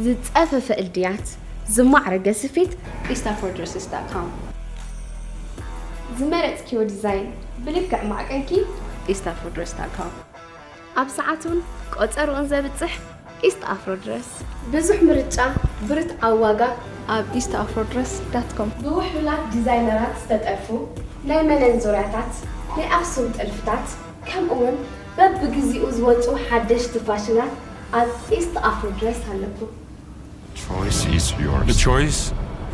ዝጸፈፈ እልድያት፣ ዝማዕረገ ስፌት፣ ኢስት ኣፍሮ ድረስስ ዳት ኮም። ዝመረጽክዮ ዲዛይን ብልክዕ ማዕቀንኪ፣ ኢስት ኣፍሮ ድረስ ዳት ኮም። ኣብ ሰዓቱን ቆጸርኡን ዘብጽሕ ኢስት ኣፍሮ ድረስ። ብዙሕ ምርጫ፣ ብርትዓዊ ዋጋ፣ ኣብ ኢስት ኣፍሮ ድረስ ዳት ኮም። ብውሕሉላት ዲዛይነራት ዝተጠልፉ ናይ መነን ዙርያታት፣ ናይ ኣኽሱም ጥልፍታት፣ ከምኡውን በብግዚኡ ዝወጹ ሓደሽቲ ፋሽናት ኣብ ኢስት ኣፍሮ ድረስ ኣለኩም። Choice is yours. The choice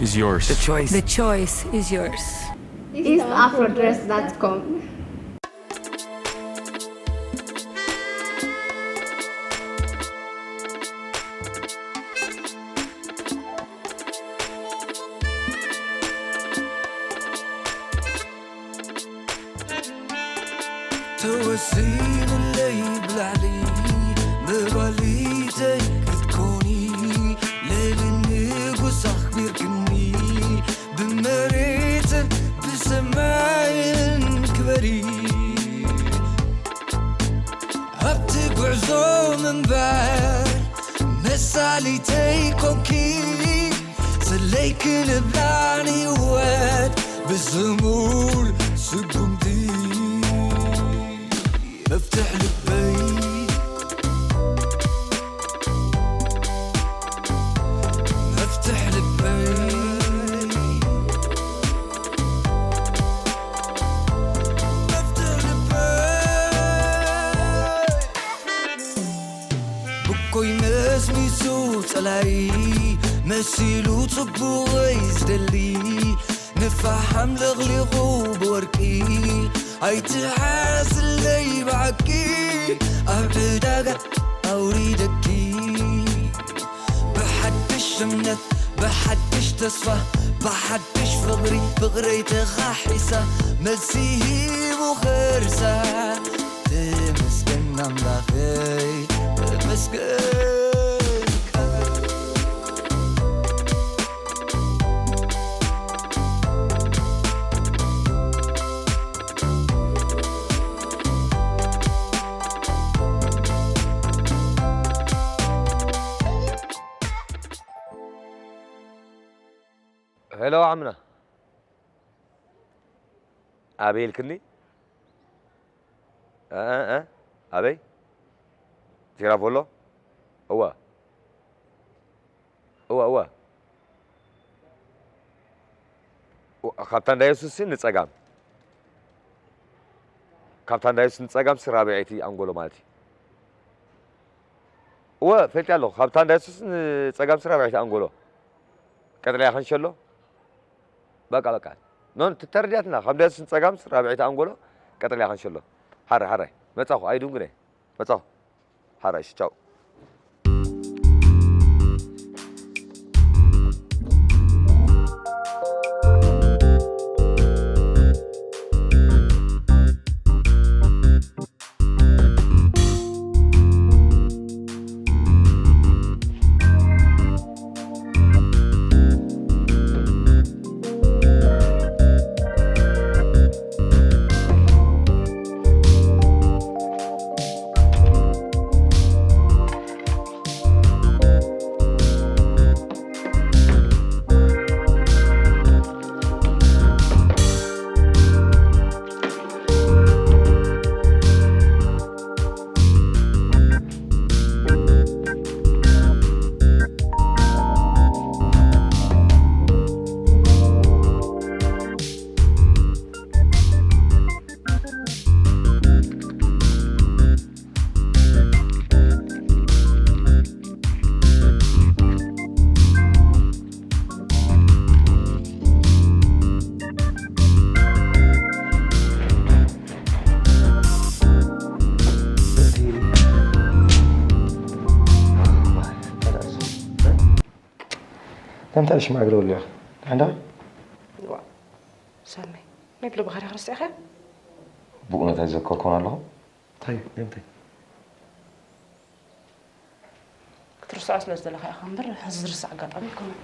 is yours. The choice. The choice is yours. ኢስት ኣፍሮ ድረስ ዳት ኮም። ተወሲንለይ ብላዕሊ መባሊተይ ክትኮኒ ልዕሊ ንጉስ ኣኽቢርክኒ ብመሬትን ብሰማይን ክበሪ ኣብቲ ጉዕዞ ምንባር መሳሊተይ ኮንኪ ስለይ ክንብላ ንህይወት ብዝሙር ስጉምቲ መፍትሕ ልበይ መፍትሕ ልበይ መፍትሕ ልበይ ብኮይ መስሚሱ ጸላይ መሲሉ ጽቡቐይ ዝደሊ ንፋሓም ለቕሊቑ ብወርቂ ኣይትሓዝለይ ብሓቂ ኣብ ዕዳጋ ኣውሪደኪ ብሓድሽ እምነት ብሓድሽ ተስፋ ብሓድሽ ፍቕሪ ፍቕረይ ተኻሒሳ መልሲ ሂቡ ከርሳ ተመስገን ኣምላኸይ ተመስገን ሄሎ ዓምና ኣበይ ኢልክኒ? እ፣ እ፣ እ፣ ኣበይ? ቲራቮሎ? እወ። እወ፣ እወ። እወ፣ ካብታ እንዳ የሱስ ንጸጋም። ካብታ እንዳ የሱስ ንጸጋም ሲ ራብዐይቲ ኣንጎሎ ማለት እዩ። እወ፣ ፈልጥያ ኣለኹ። ካብታ እንዳ የሱስ ንጸጋም ሲ ራብዐይቲ ኣንጎሎ። ቀጠልያ ከንሸሎ። በቃ፣ በቃ። ኖን፣ ተረዲኣትና። ካብ እንዳ የሱስ ንጸጋም ሲ ራብዐይቲ ኣንጎሎ፣ ቀጠልያ ከንሸሎ። ሓራይ፣ ሓራይ። መጻኹ፣ ኣይድንጉነ። መጻኹ። ሓራይ፣ ቻው። እንታይ ሽማግለ ወልያ? ሓንዳ ዋ ሰመይ፣ ናይ ብሎ ባህሪ ክርስቲያኸ? ብእውነት ኣይዘከርኩን ኣለኹ። እንታይ? ንምንታይ? ክትርስዖ ስለ ዝደለኻ ኢኻ እምበር፣ ሕዚ ዝርሳዕ ኣጋጣሚ ኣይኮነን።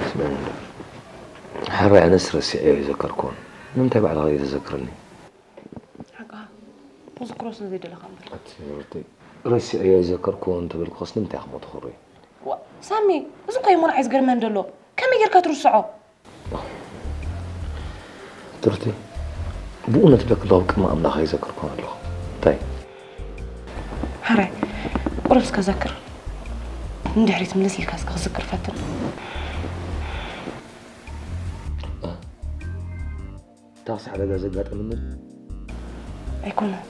ስምዕኒ እንዶ። ሓራይ ኣነስ ረሲዐዮ ኣይዘከርኩን። ንምንታይ ባዕልኻ ዘይተዘክረኒ? ሓቃ፣ ተዘክሮ ሮስን ዘይደለኻ እምበር። ኣቲ ሩተይ ረሲዐዮ ኣይዘከርክዎን እንተበልኩኸስ ንምንታይ ኢኻ እሞ ተኹርዮ? ዋ ሳሚ፣ እዚ እኮ እዩ ሞንዓይ ዝገርመን ዘሎ። ከመይ ጌርካ ትርስዖ? ትርቲ ብእውነት ደቂ ኣለኹ ቅድሚ ኣምላኽ ኣይዘከርኩን ኣለኹ። እንታይ? ሓራይ ቁሩብ እስከ ዘክር። ንድሕሪት ምልስ ኢልካ እስከ ክዝክር ፈትን። ታክሲ ሓደጋ ዘጋጠመኒ ኣይኮነን።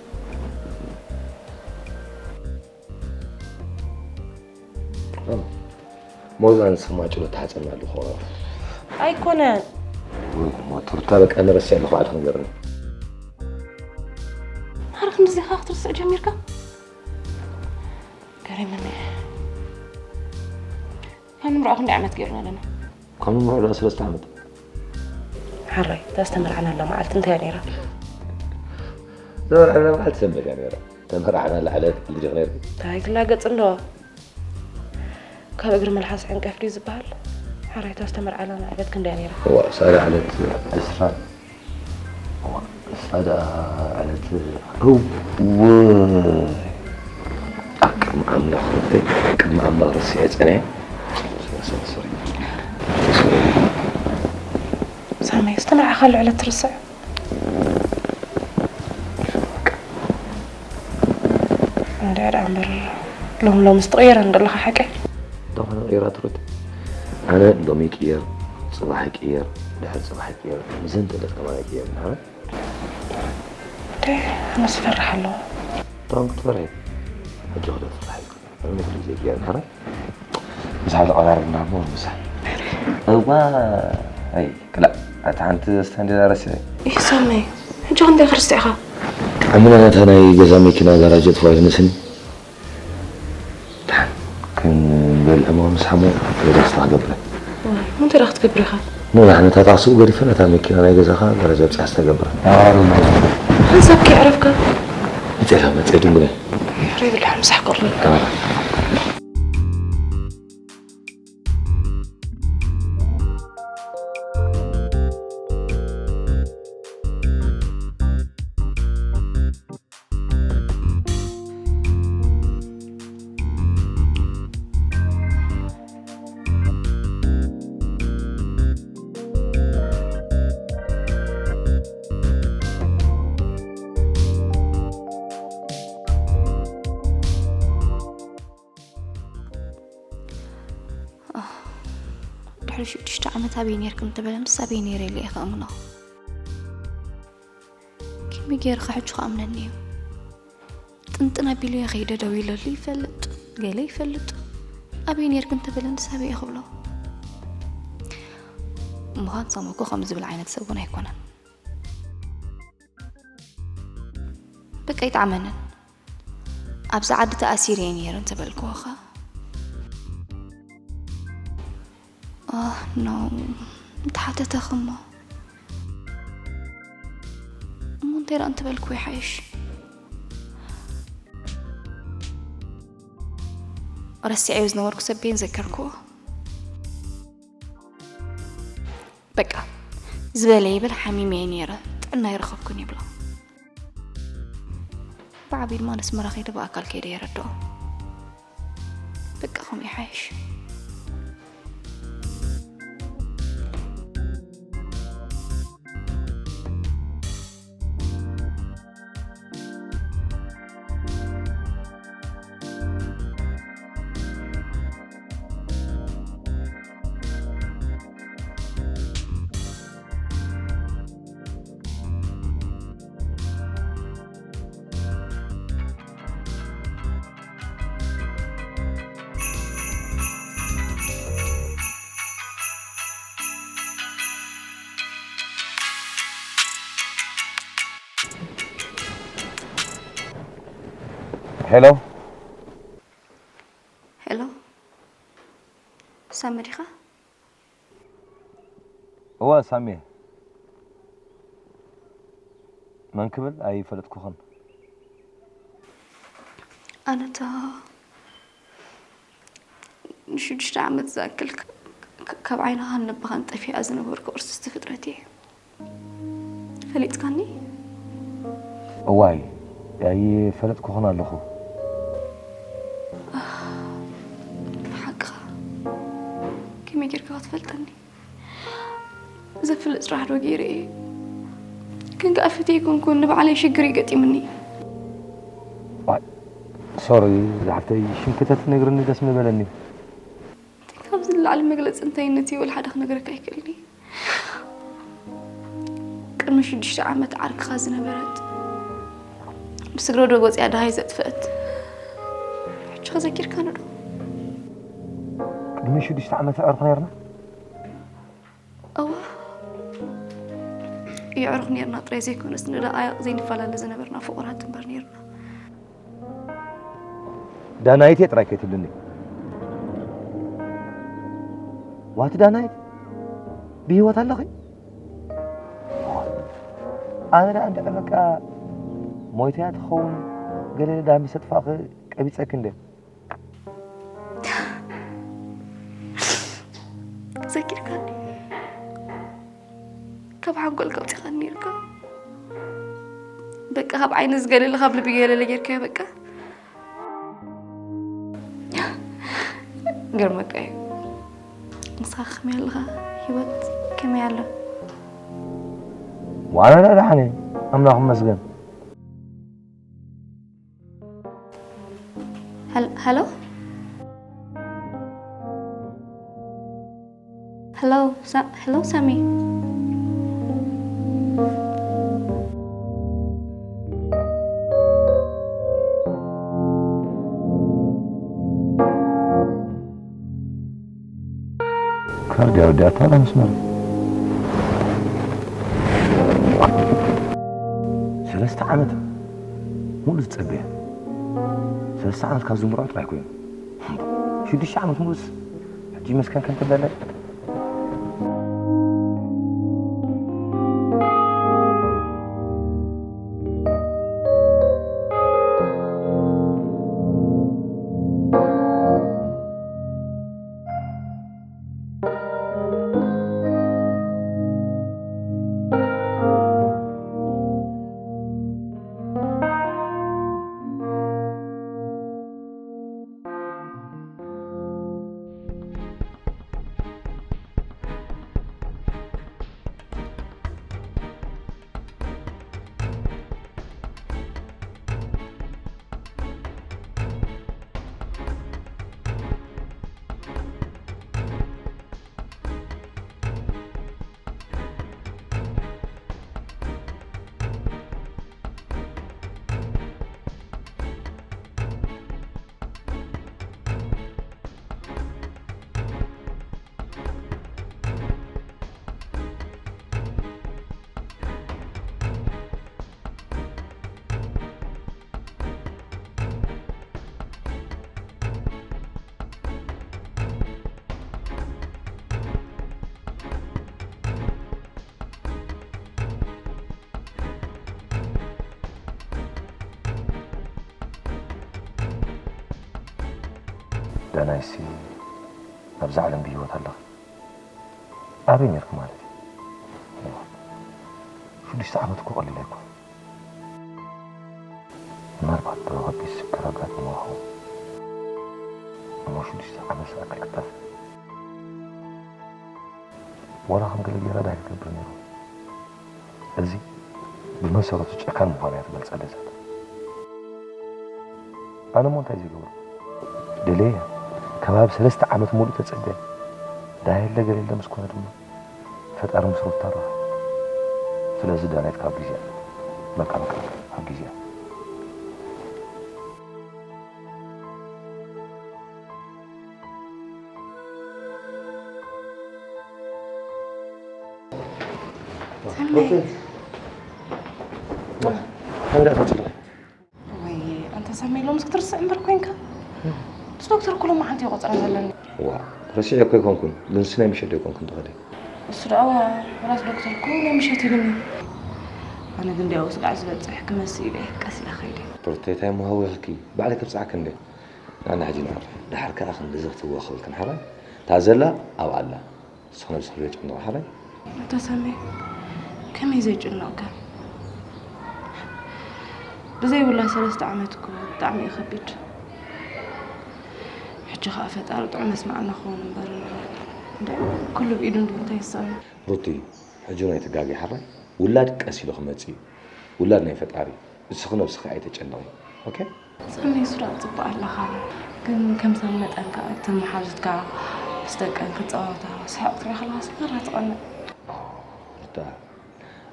ሞዛ ንስማጭሎ ተሓፀና ኣለኹ። ኣይኮነን። ሞተርታ በቃ ንረስዕ ኣለኹ ባዕልኹ ንገርኒ። ማረ ክንድዚ ኢኻ ክትርስዕ ጀሚርካ? ገሪምኒ። ካብ ንምርዖ ክንደይ ዓመት ገይሩና ኣለና? ካብ ንምርዖ ደኣ ሰለስተ ዓመት። ሓራይ እታ ዝተመርዓናላ መዓልቲ እንታይ እያ ነይራ? ዝተመርዓና መዓልቲ ሰንበት እያ ነይራ። ተመርዓና ላዕለት ልጅኽ ነይርኪ? እንታይ ክላገጽ እንዶ? ካብ እግሪ መልሓስ ዕንቀፍ ድዩ ዝበሃል? ሓራይ እታ ዝተመርዓናላ ዕለት ክንደይ እያ ነይራ? እዋ ሳሪ ዕለት ዕስራን እዋ ንሳ ደኣ ዕለት እው ቅድሚ ኣምላኽ ሩተይ ቅድሚ ኣምላኽ ረሲዐ ጸኒሐ። ሳመይ ዝተመርዓኻሉ ዕለት ትርስዕ? እንድዒ ደኣ እምበር ሎሚ ሎምስ ትቕየር እንዶ ኣለኻ ሓቀይ? እንታይ ኮይና ቅየራ ትሩት? ኣነ ሎሚ ይቅየር፣ ጽባሕ ይቅየር፣ ድሕሪ ጽባሕ ይቅየር፣ ንዘንተ ዕለት ከማን ኣይቅየርን። ሓራይ? እንዴ ኣነስ እፈርሕ ኣለኹ። እንታይ ክትፈርሒ? ሕጂ ክደ ፍራሕ ኣይኮነን። ኣነ ኩሉ ግዜ ይቅየር። ሓራይ? ምሳሕ ተቐራርብና እሞ ምሳሕ። እዋ ኣይ ክላእ ኣቲ ሓንቲ ስታንዴራ ረሲዐ። ይሰመይ ሕጂ ክንደይ ክርስቲ ኢኻ? ዓምና ነታ ናይ ገዛ መኪና ጋራጅ ኣጥፋ ኢልኒ ስኒ። ደሓን ክንበልዕ እሞ ምስ ሓሞ ገዛ ስታ ክገብረ። እንታይ ደኣ ክትገብር ኢኻ? ንባሕ ነታ ጣቕሲ ገዲፈ ነታ መኪና ናይ ገዛኻ ጋራጅ ኣብፅያ ዝተገብረ። ሓንሳብ ከይዕረፍካ? መፅኤ መፅኤ ድንጉለ። ሬብላ ምሳሕ ቆርበልካ። ድሕሪ ሽዱሽተ ዓመት ኣበይ ነይርክን እንተበለንስ ኣበይ ነይረ ኢለ እየ ክኣምኖ። ከመይ ገይሩ ከ ሕጂ ክኣምነኒ እዩ? ጥንጥን ኣቢሉ እየ ከይደ ደዊለሉ ይፈልጥ፣ ገለ ይፈልጥ። ኣበይ ነይርክን እንተበለንስ ኣበይ እየ ክብሎ? እሞ ኸኣ ሳሚ እኮ ከምዚ ዝብል ዓይነት ሰብ እውን ኣይኮነን። በቃ ኣይጠዓመንን። ኣብዚ ዓዲ ተኣሲረ እየ ነይረ እንተበልክዎ ኸ? ኦህ ኖ፣ እንተሓተተኺ እሞ። እሞ እንታይ ደኣ እንተበልክዎ ይሓይሽ? ረሲዐዮ ዝነበርኩ ሰብ እየ ዘከርክዎ። በቃ ዝበለ ይበል ሓሚመ እየ ነይረ ጥዕና ኣይረኸብኩን ይብሎ። ብዓብዩ ድማ ነስመራ ከይደ ብኣካል ከይደ የረድኦ። በቃ ከምኡ ይሓይሽ። ሄሎ። ሄሎ፣ ሳሚ ዲኻ? እወ ሳሚ እየ። መን ክብል ኣይፈለጥኩኽን። ኣነ እታ ንሽዱሽተ ዓመት ዝኣክል ክ- ክ- ካብ ዓይንኻን ልብኻን ጠፊኣ ዝነበርኩ እርሱስቲ ፍጥረት እየ። ፈሊጥካኒ? እዋይ፣ ኣይፈለጥኩኹን ኣለኹ። ሓቅኻ ከመይ ጌርካ ክትፈልጠኒ? ዘፍልጥ ስራሕ ዶ ገይረ እየ? ግን ከኣ ፈትየ ኣይኮንኩን፣ ንባዕለይ ሽግር እዩ ገጢሙኒ። ሶሪ ዝሓፍተይ፣ ሽም ከተትነግርኒ ደስ ምበለኒ። ካብዚ ንላዕሊ መግለፂ እንታይነት እዩ ወላ ሓደ ክነግረካ ኣይክእልን እየ። ቅድሚ ሽዱሽተ ዓመት ዓርክኻ ዝነበረት ብስግረ ዶ ወፂኣ ደሃይ ዘጥፍአት ሕጂ ከዘኪርካኒ ዶ? ቅድሚ ሽዱሽተ ዓመት ኣዕሩኽ ነርና። እዋ የዕሩኽ ነርና ጥራይ ዘይኮነስ ንደቓይቕ ዘይንፈላለ ዝነበርና ፍቑራት እምበር ነርና። ዳናይት እየ ጥራይ ከይትብልኒ። ዋት ዳናይት ብህይወት ኣለኺ? ኣነ ደኣ እንድሕር በቃ ሞይተያ ትኸውን ገለ ዳሚሰ ጥፋእኺ ቀቢጸኪ እንደ ዘኪርካኒ ካብ ሓንጎል ከውፂኻኒ ነርካ። በቃ ካብ ዓይኒ ዝገለለ ካብ ልቢ ገለለ ጌርካዮ በቃ። ገርመካ እዩ። ንስኻ ከመይ ኣለኻ? ህይወት ከመይ ኣሎ? ዋላ ደሓን እየ ኣምላኽ ይመስገን። Hel- Hello? Hello, Sa- hello, Sammy. ካርድ ያወዳታ ለመስመር ሰለስተ ዓመት ሙሉ ዝጸበየ ሰለስተ ዓመት ካብ ዝምርዖ ጥራይ ኮይኑ ሽዱሽተ ዓመት ሙሉስ ሕጂ መስከን ከም ትብለለይ ዳናይሲ ኣብዛ ዓለም ብህይወት ኣለኺ ኣበይ ነርኪ ማለት እዩ ሽዱሽተ ዓመት እኮ ቀሊል ኣይኮን ምናልባት ዶ ከቢድ ሽግር ኣጋጢምዋ ኸውን እሞ ሽዱሽተ ዓመት ዝኣክል ክጠፍእ ዋላ ከም ገለ ጌራ ዳይ ክገብር ነይሩ እዚ ብመሰረቱ ጨካን ምዃኑ እያ ትገልጸለይ ዘላ ኣነ እሞ እንታይ ዝገብሮ ደልየ እያ ከባቢ ሰለስተ ዓመት ሙሉእ ተጸበያ ዳየለ ገለለ ምስ ኮነ ድማ ፈጣሪ ምስ ሩታ ረኸ ስለዚ ዳናይት ካብ ግዜኣ በቃ በቃ ካብ ግዜኣ ሰናይ ከምዳ ፈትለ ወይ ኣንተ ሰመይ ሎምስ ክትርስዕ እምበር ኮንካ ምስ ዶክተር ኩሎም መዓልቲ ይቆፅራ ዘለኒ ዋ ረሲዐ እኮ ይኮንኩን ግን ስናይ ምሸት ዶ ይኮንኩን ተኸደ እሱ ደኣ ወራስ ዶክተር እኮ ናይ ምሸት ኢሉኒ ኣነ ግን ዲያው ስጋዕ ዝበፅሕ ክመስል ኢለ ቀስ ኢለ ከይደ ፕሮቴታይ ምሃዊ ይኽኪ ባዕለ ክብፅዓክ እንደ ንኣና ሕጂ ንዕርፍ ደሓር ከዓ ክንዲ ዘኽትዎ ክብል ክንሓባይ እታ ዘላ ኣብ ኣላ ንስኻ ነብስኻ ዘይጨንቕ ሓባይ ኣታ ሰመይ ከመይ ዘይጭነቕካ ብዘይብላ ሰለስተ ዓመት እኮ ብጣዕሚ እዩ ከቢድ። ሕጂ ኸዓ ፈጣሪ ጥዑም መስማዕና ክኸውን እምበር፣ እንደ ኩሉ ብኢዱ እንዲ እንታይ ይሳኑ። ሩቲ፣ ሕጂ ናይ ትጋጊ ሓራይ ውላድ ቀስ ኢሉ ክመጽእ እዩ። ውላድ ናይ ፈጣሪ እዩ። እስኺ ነብስኺ ኣይተጨንቒ። ኦኬ? ሰኒ ሱራ ጽቡቅ ኣለኻ፣ ግን ከምዛ መጠንካ እተን መሓዙትካ ምስ ደቀን ክጻወታ ስሕቅ ትሪኢ ከለኻ ስፈራ ትቐንእ። ሩታ፣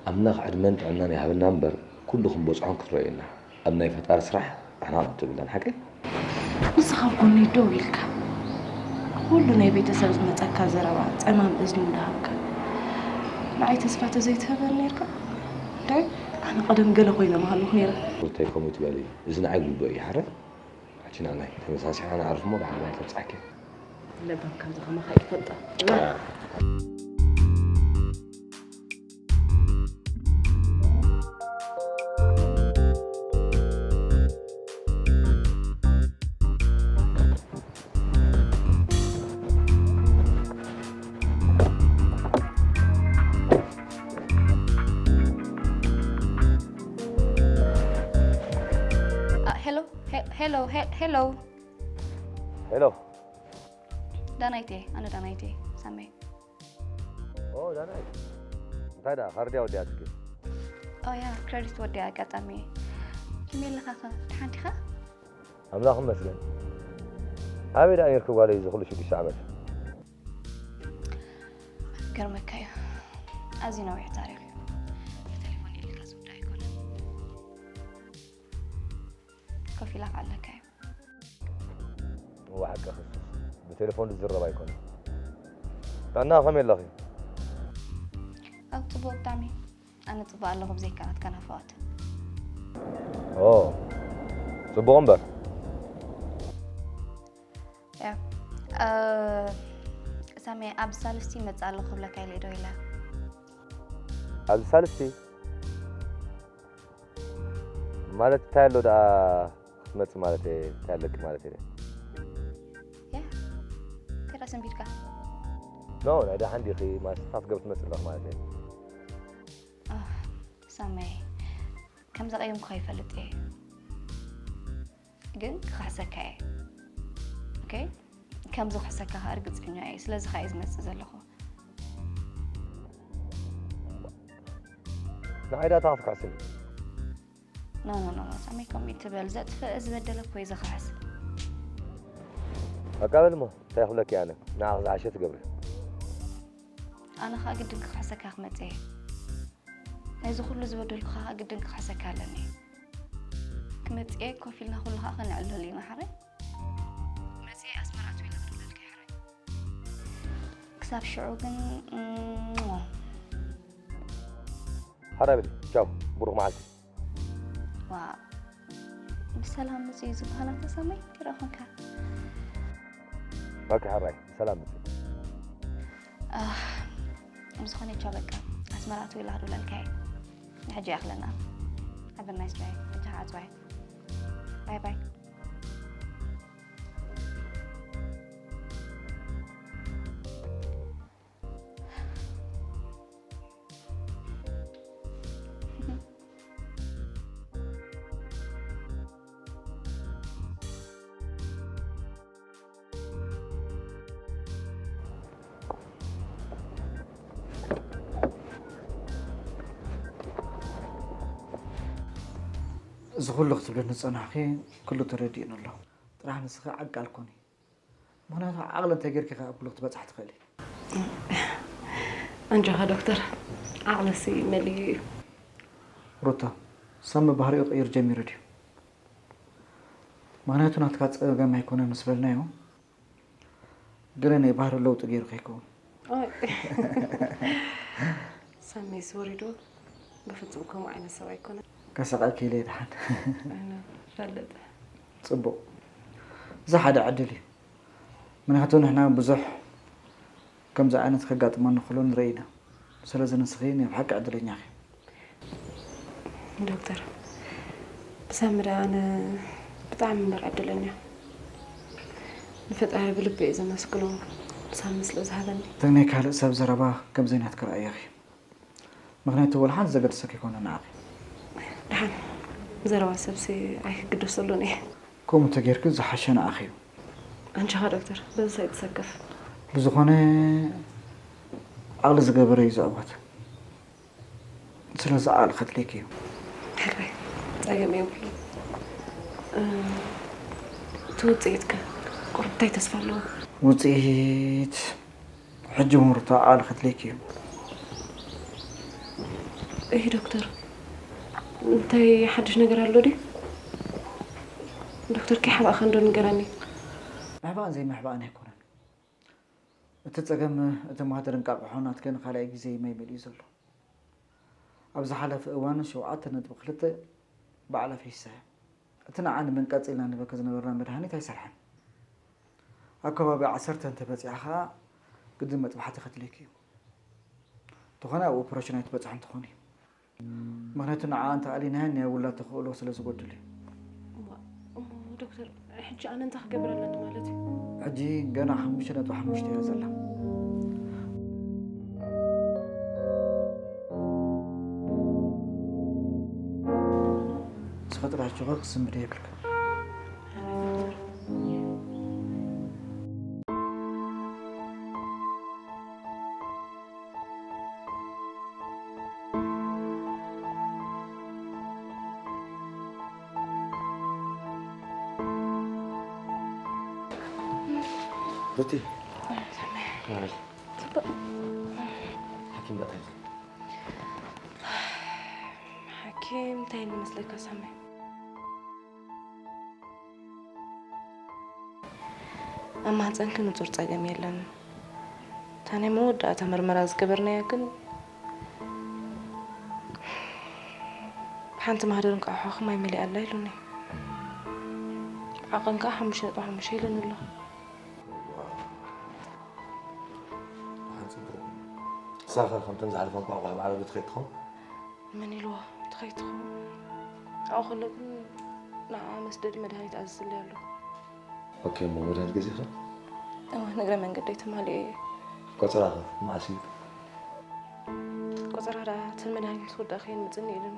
ኣምላኽ ዕድመን ጥዕናን ይሃበና እምበር ኩሉ ክንበጽሖን ክትረዮ ኢና። ኣብ ናይ ፈጣሪ ስራሕ ኣሕናቕ ትብለን ሓቀይ? ንስኻ ኣብ ጎነይ ደው ኢልካ፣ ኩሉ ናይ ቤተሰብ ዝመጸካ ዘረባ ጸማም እዝኒ እንዳሃብካ፣ ንዓይ ተስፋ ተዘይትህበኒ ነርካ፣ እንታይ ኣነ ቀደም ገለ ኮይነ ምሃለኹ ነይረ። ሩተይ፣ ከምኡ ትበሊ፣ እዚ ንዓይ ግቡእ እዩ። ሓረ፣ ሕጂ ንዓናይ ተመሳሲሕና ንዓርፍ እሞ፣ ደሓን ባይ ተብጻሕኪ። ለባም ከምዚ ከማኻ ይፈልጣ። ሄሎ፣ ሄሎ፣ ሄሎ። ሄሎ። ዳናይቴ፣ ኣነ ዳናይቴ፣ ሳመይ። ኦ፣ ዳናይት። እንታይ ደኣ፣ ካርድያ ወዲኣትኪ? ኦ ያ፣ ክረዲት ወዲኣ ኣጋጣሚ። ከመይ ኣለኻ ኸ? ደሓን ዲኻ? ኣምላኽ ይመስገን። ኣበይ ደኣ ነይርኪ ጓለይ እዚ ኩሉ ሽዱሽተ ዓመት? ገርመካ እዩ። ኣዝዩ ነዊሕ ታሪኽ እዩ። ብቴሌፎን ኢልካ ዝውዳእ ኣይኮነን። ኮፍ ኢላ ክኣለካ እዩ። እዋ፣ ሓቂ ክስስ። ብቴሌፎን ዝዝረብ ኣይኮነን። ጥዕና ከመይ ኣለኺ? ኣብ ጽቡቕ ብጣዕሚ። ኣነ ጽቡቕ ኣለኹ፣ ብዘይካ ናትካ ናፍቖት። ኦ፣ ጽቡቕ እምበር። ያ፣ እ፣ ሳሚ፣ ኣብ ሳልስቲ ይመጽእ ኣለኹ ክብለካ ኢለ ዶ ኢለ? ኣብዚ ሳልስቲ? ማለት እንታይ ኣሎ ደኣ ክትመጽእ ማለት እየ፣ እንታይ ኣለኪ ማለት እየ። ያ፣ እንታይ ደኣ ሰንቢድካ? ኖ፣ ናይ ደሓን ዲኺ? ማለት ስታፍ ገብ ትመጽእ ኣለኺ ማለት እየ። ኣህ፣ ሳመይ፣ ከም ዘቐየምኩኻ ይፈልጥ እየ። ግን ክኽሕሰካ እየ። ኦኬ? ከም ዝኽሕሰካ ኸኣ ርግጸኛ እየ። ስለዚ ኸኣ እየ ዝመጽእ ዘለኹ። ንዓይ ዳታ ክትክሕስኒ? ኖ፣ ኖ፣ ኖ፣ ኖ፣ ሳመይ፣ ከምኡ ይትበል። ዘጥፍእ ዝበደለ እኮ እዩ ዝኽሕስ። በቃ በል እሞ፣ እንታይ ክብለኪ ኣነ? ንዓኺ ዝሓሸ ትገብሪ። ኣነ ኸኣ ግድን ክኽሕሰካ ክመጽእ እየ። ነዚ ኩሉ ዝበደልኩኻ ኸኣ ግድን ክኽሕሰካ ኣለኒ። ክመጽእ እየ፣ ኮፍ ኢልና ኩሉ ኸኣ ከነዕልል ኢና፣ ሓራይ? መጽየ ኣስመራ ኣትው ኢለ ክድውለልካ እየ፣ ሓራይ? ክሳብ ሽዑ ግን፣ እም፣ ሓራይ በሊ፣ ቻው፣ ብሩኽ መዓልቲ። ዋእ፣ ብሰላም ምጽኡ እዩ ዝበሃል ኣታ ሳመይ፣ እንታይ ደኣ ኾንካ? ኦኬ፣ ሓራይ፣ ብሰላም ምጽእ። ኣህ፣ ብዝኾነ ቻው፣ በቃ፣ ኣስመራ ኣትው ኢለ ክድውለልካ እየ። ንሕጂ ይኣኽለና። Have a nice drive። በጃኻ ኣጽዋይ። ባይ ባይ። እዚ ኩሉ ክትብለኒ ዝጸናሕኪ ኩሉ ተረዲእኒ ኣሎ። ጥራሕ ንስኺ ዓቃል ኩኒ። ምኽንያቱ ዓቕሊ እንተጌርኪ ከኣ ኣብ ኩሉ ክትበጽሒ ትኽእሊ። ኣንጆኻ ዶክተር፣ ዓቕለሲ መሊኡ እዩ። ሩታ፣ ሳሚ ባህሪኡ ክቕይር ጀሚሩ ድዩ? ምኽንያቱ ናትካ ጸገም ኣይኮነን ምስ በልናዮ፣ ገለ ናይ ባህሪ ለውጢ ገይሩ ከይከውን። ኦይ። ሳሚስ ወሪዱ ብፍጹም ከምኡ ዓይነት ሰብ ኣይኮነን። ከሳቐኪ ኢለ ድሓን። ኣይነ፣ ፈልጥ። ጽቡቕ። እዚ ሓደ ዕድል እዩ። ምኽንያቱ ንሕና ብዙሕ ከምዚ ዓይነት ከጋጥመና ከሎ ንርኢ ኢና። ስለዚ ንስኺ ናይ ብሓቂ ዕድለኛ ኢኺ። ዶክተር፣ ብሳሚ ደኣ ኣነ ብጣዕሚ እምበር ዕድለኛ። ንፈጣሪ ብልቢ እየ ዘመስግኖ፣ ሳሚ ስለ ዝሃበኒ። እቲ ናይ ካልእ ሰብ ዘረባ ከም ዘይናትኪ ረኣዮ ኢኺ። ምኽንያቱ ወላ ሓንቲ ዘገድሰኪ ኣይኮነን ንዓኺ። ደሓን። ዘረባ ሰብሲ ኣይክግደሰሉን እየ። ከምኡ ተጌርኪ ዝሓሸ ንዓኺ እዩ። ኣንቺ ኸ ዶክተር፣ በዚ ኣይትሰከፍ። ብዝኾነ ዓቕሊ ዝገበረ እዩ ዝዕወት። ስለዚ ዓቕሊ ከድልየኪ እዩ። ሕራይ፣ ጸገም የብሉን። እቲ ውጽኢት ከ ቁሩብ እንታይ ተስፋ ኣለዎ? ውጽኢት ሕጂ ምርቶ ዓቕሊ ከድልየኪ እዩ። እይ ዶክተር፣ እንታይ ሓድሽ ነገር ኣሎ ድዩ? ዶክተር ከይሓባእኻ እንዶ ንገረኒ። ምሕባእን ዘይምሕባእን ኣይኮነን። እቲ ጸገም እቲ ማህደር እንቃቕሖ ናትኪ ንኻልኣይ ግዜ ማይ መሊኡ ዘሎ። ኣብ ዝሓለፈ እዋን ሸውዓተ ነጥቢ ክልተ ባዕላ ፈይሳ እያ። እቲ ንዓ ንመንቀጺ ኢልና ንበኪ ዝነበርና መድሃኒት ኣይሰርሐን። ኣብ ከባቢ ዓሰርተ እንተበጺሓ ኸኣ ግድን መጥባሕቲ ከድልየኪ እዩ። እንተኾነ ኣብ ኦፕሬሽን ኣይትበጽሕን ትኾኒ። ምኽንያቱ ንዓኣ እንተኣሊናያ ናይ ውላድ ተኽእሎ ስለ ዝጎድል እዩ። እሞ ዶክተር፣ ሕጂ ኣነ እንታይ ክገብር ኣለኒ ማለት እዩ? ሕጂ ገና ሓሙሽተ ነጥቢ ሓሙሽተ እያ ዘላ። ንስኺ ጥራሕ ጆኸር ክስምዲ የብልክን። በቲ ሓኪም ዳእታይ ሓኪም እንታይ ንመስለካ ሳመ ኣብ ማህፀንኪ ንፁር ፀገም የለን። እታ ናይ መወዳእታ መርመራ ዝገበርናያ ግን ሓንቲ ማህደር እንቋቑሖ ከማይ መሊኣ ኣላ ኢሉኒ። ዓቐን ከዓ ሓሙሽተ ነጥቢ ሓሙሽተ ኢሉኒ ኣሎ። ሳኸ ከምተን ዝሓለፈ እንቋቑሖ ማዕረ ዶ ትኸይድ ትኸውን? መን ኢልዎ ትኸይድ ትኸውን? ኣብኡ ከሎ ግን ንዓ መስደዲ መድሃኒት ኣዚዙለይ ኣሎ። ኦኬ እሞ መድሃኒት ገዚእኻ? እወ ንእግረ መንገደይ ተማሊኤ እየ። ቆጸራኸ መዓስ እዩ? ቆጸራ ደኣ እተን መድሃኒት ምስ ወዳእክየን ምጽኒ ኢሉኒ።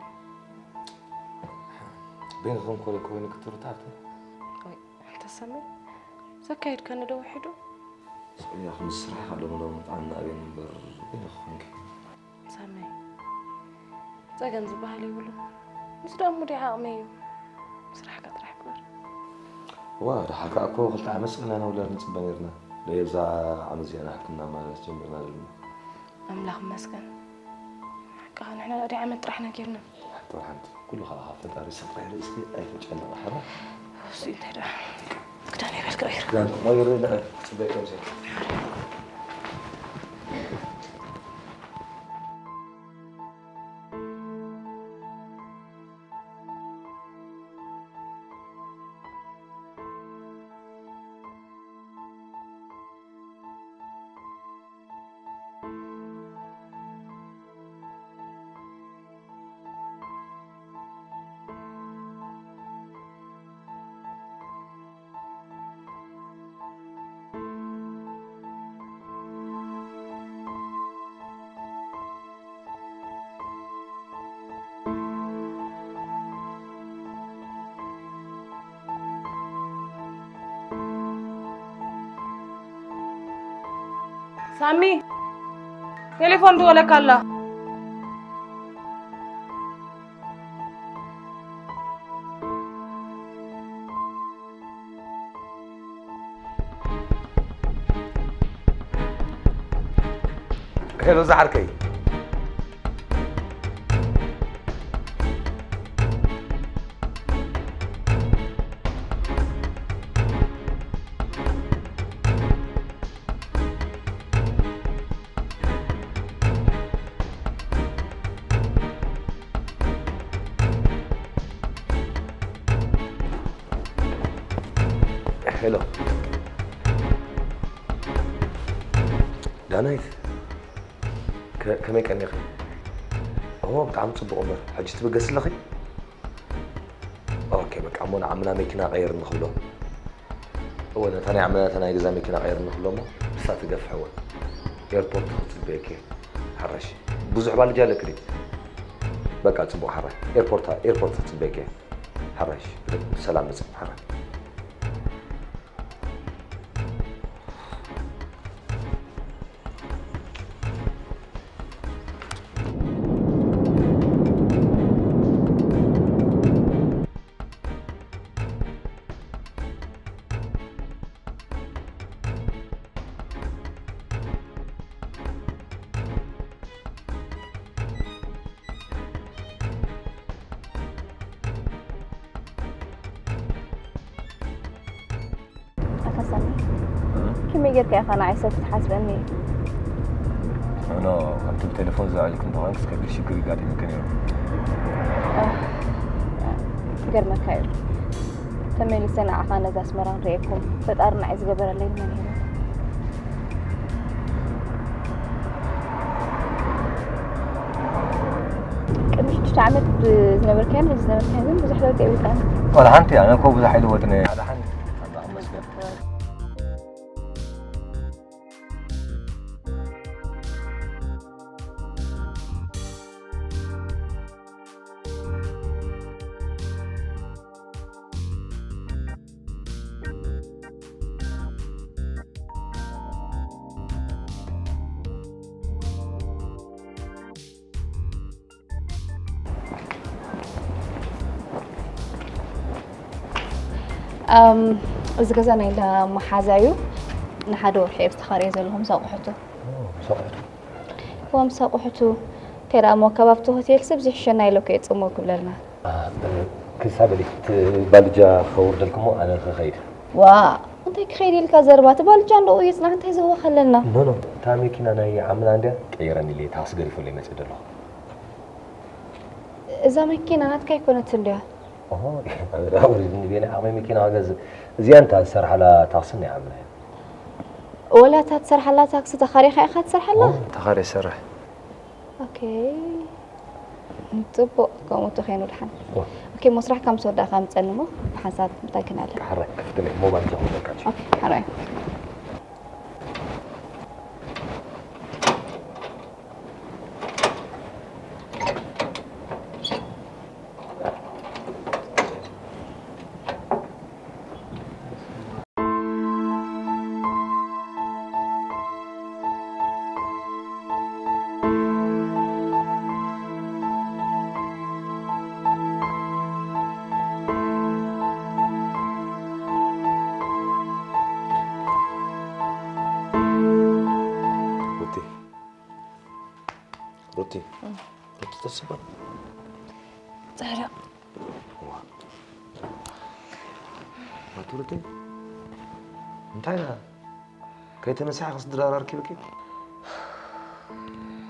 በይንኽን ኮለይ ኮይኑ ክትርታዕቲ? ወይ ኣንታ ሳሚ ዘካየድካኒ ዶ ውሒዱ? ስቕያ ምስ ስራሕ ኣለምሎም ጥዕና ኣበይ እምበር በይንኺ ኮንኪ። ሳሚ ጸገም ዝበሃል የብሉን። ምስ ደኣ ሙዲ ዓቕሚ እዩ። ስራሕካ ጥራሕ ግበር። እዋ ደሓር ከኣ እኮ ክልተ ዓመት ስቕ ኢልና ኢና ውላድ ንጽበ ነይርና። ደየብዛ ዓመት እዚኣ ኢና ሕክምና ማለት ጀሚርና ዘለና። ኣምላኽ ይመስገን። ሓቅኻ ንሕና ዳኣ ዓመት ጥራሕ ኢና ጌርና። ሓንቲ ሓንቲ ኩሉ ከኣ ካብ ፈጣሪ ስቕ ጥራሕ ኢሉ እስኪ ኣይትጨነቕ ሓራ። እሱ እንታይ ደኣ ክዳን ይበል ክቕይር። ክዳን ክቕይር ኢለ ጽበይ ከምዚ። ሳሚ ቴሌፎን ትወለካ ኣላ። ሄሎ ዝዓርከይ። ሄሎ ዳናይት፣ ከመይ ቀኒኺ? ኦ ብጣዕሚ ጽቡቕ እምበር፣ ሕጂ ትብገሲ ኣለኺ? ኦኬ በቃ እሞ ንዓምና መኪና ቀይር ንኽብሎ። እወ ነታ ናይ ዓምና እታ ናይ ገዛ መኪና ቀይር ንኽብሎ እሞ ብሳ ትገፍሕወ። ኤርፖርት ክትጽበየኪ። ሓራሽ ብዙሕ ባልጃ ኣለኪ ድዩ? በቃ ጽቡቕ ሓራይ ኤርፖርት ኤርፖርት ክትጽበየኪ። ሓራይሽ ብሰላም መጽእ ሓራይ። ኣታ ሳሚ፣ ከመይ ጌርካ ኢኻ ንዓይ ሰብ ክትሓስበኒ? ኖ፣ ከምቲ ብቴሌፎን ዝኣልኩም ተኾንክስ ከቢድ ሽግር ይጋጥምኪ ነይሩ። ክገርመካ እዩ፣ ተመሊሰ ንዓኻ ነዛ ኣስመራ ንርእየኩም ፈጣሪ ንዓይ ዝገበረለይ መን ይህቦ? ቅድሚ ሽዱሽተ ዓመት ብዝነበርካዮን ሕጂ ዝነበርካዮን ግን ብዙሕ ለውጢ የብልካን። ዋላ ሓንቲ፣ ኣነ እኮ ብዙሕ ኣይለወጥን እየ። ኣድሓን ኣምላኽ ይመስገን። እዚ ገዛ ናይ እንዳ መሓዛ እዩ። ንሓደ ወርሒ እየ ዝተኻረየ ዘለኹ ምስ ኣቑሑቱ። ምስ ኣቑሑቱ? እዋ ምስ ኣቑሑቱ። እንታይ ደኣ እሞ ካብ ኣብቲ ሆቴል ሰብ ዝሕሸና ኢለ እኮ እየ ጽምው ክብለልና። ክሳ በሊ እቲ ባልጃ ከውርደልኩሞ ኣነ ክኸይድ። ዋ እንታይ ክኸይድ ኢልካ ዘረባ እቲ ባልጃ እንደኡ ይጽናሕ እንታይ ዘህወኸለና። ኖ ኖ እታ መኪና ናይ ዓምና እንድያ ቀይረኒ ኢለ ታክሲ ገሪፈሉ ይመጽእ ዘለኹ። እዛ መኪና ናትካ ኣይኮነትን ድያ? ኣውሪድኒ ቤላ ዓቕመይ መኪና ክገዝእ። እዚኣ እንታ ዝሰርሓላ ታክሲ ናይ ዓምና እያ። ወላ እታ ትሰርሓላ ታክሲ ተኻሪኻ ኢኻ ትሰርሓላ? ተኻሪ ይሰርሕ። ኦኬ ጽቡቕ ከምኡ ተኸይኑ ድሓን። ኦኬ እሞ ስራሕካ ምስ ወዳእካ ምጸኒ እሞ ብሓንሳብ እንታይ ክነለ። ሓራይ ክፍትለይ ሞባይል ጃኹ በቃ። ኦኬ ሓራይ። ሩቲ ሩቲ ሩቲ ተስባ ጻዕዳ ኣቱርተይ እንታይ ዳ ከይተነሳሒ ክስድራራ ኣርኪብኪ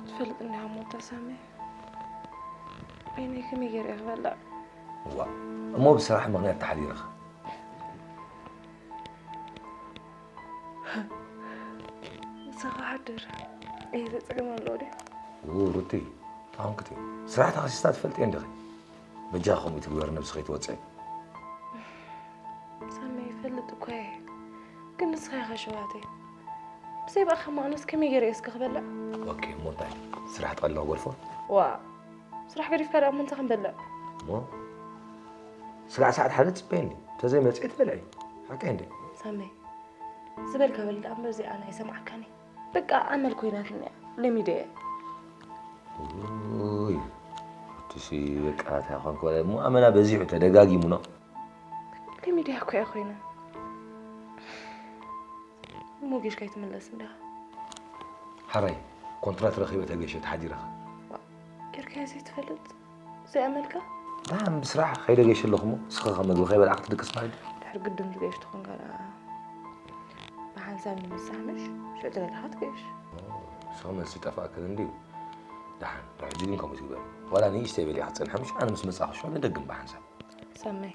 ትፈልጥ እንዲኻ ሞታ ሳሚ በይነይ ከመይ ገይረ ክበልዕ ዋ እሞ ብስራሕ ምክንያት ተሓዲርኻ ምሳኻ ሓድር እየ ዘፅግም ኣለዎ ድያ ሩቲ ታሁንክቲ ስራሕ ተኸሲስታ ትፈልጥ እንዲኺ በጃ ከምኡ ትግበር ነብሲ ከይትወፅእ ሳሚ ይፈልጥ እኮ እየ ግን ንስኻ ኢኻ ሸዋተይ ብዘይ ብኣኻ ማእነስ ከመይ ገይረ እስከ ክበልዕ ኦኬ እሞ እንታይ ስራሕ ጠለዋ ጎልፎ ዋ ስራሕ ገዲፍካ ደኣ እሞ እንታይ ክንበልዕ እሞ ስጋዕ ሰዓት ሓደ ትፅበየኒ ተዘይመፅኤ ትበልዐ ሓቀይ እንደ ሳሚ ዝበልካ በል ደኣ እምበር እዚኣ ናይ ሰማዕካኒ በቃ ኣመል ኮይናትኒ እያ ለሚደ እየ ውይ እቱሲ በቃ እንታይ ኮንኮ እሞ ኣመና በዚሑ ተደጋጊሙ ነው ለሚደ እኮ እያ ኮይና እሞ ጌሽ ከይትምለስ እንዳ ሓራይ ኮንትራት ረኺበ ተገሸ ተሓዲረኻ ጌርካዮ ዘይትፈልጥ ዘይኣመልካ ዳም ብስራሕ ከይደ ገይሽ ኣለኹ እሞ ስኸ ከም መግቢ ከይበላዕ ክትድቅስ ማለት ድዩ ድሕር ግድን ትገይሽ ትኾንካ ደኣ ብሓንሳብ ንምሳሕ ምሽ ሽዑ ትረዳኻ ትገይሽ ስኸ መልሲ ጠፋእክን እንድዩ ደሓን ድሕጂ ግን ከምኡ ትግበር ዋላ ንእሽተይ በሊኻ ትፀንሐ ምሽ ኣነ ምስ መፃኹ ሽዑ ንደግም ብሓንሳብ ሰመይ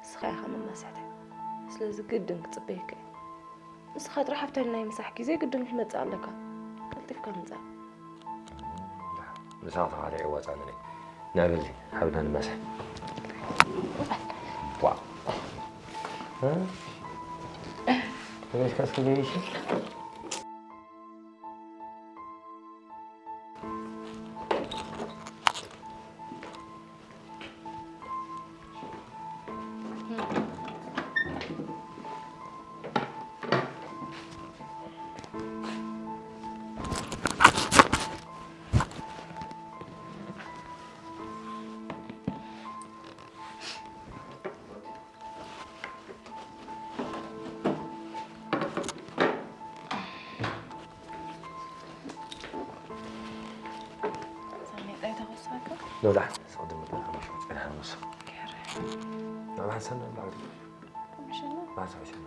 ንስኻ ኢኻ መማስሕተይ ስለዚ ግድን ክፅበየካ እየ ንስኻ ጥራሕ ኣብታ ናይ ምሳሕ ግዜ ግድን ክትመፅእ ኣለካ ቀልጢፍካ ምፃእ ምሳኻ ተኻሪዐ ዋፃ ንለ ንዕበሊ ሓብና ንመሳሕ ዋ ተበስካ እስከ ዘይሽ ኖ፣ ደሓን፣ ሰው ድምር፣ ደሓን፣ ደሓን፣ ደሓን፣ ደሓን። ኖ፣ ደሓን፣ ሰንደል፣ ደሓን። ደሓን፣ ሰው፣ ሰው።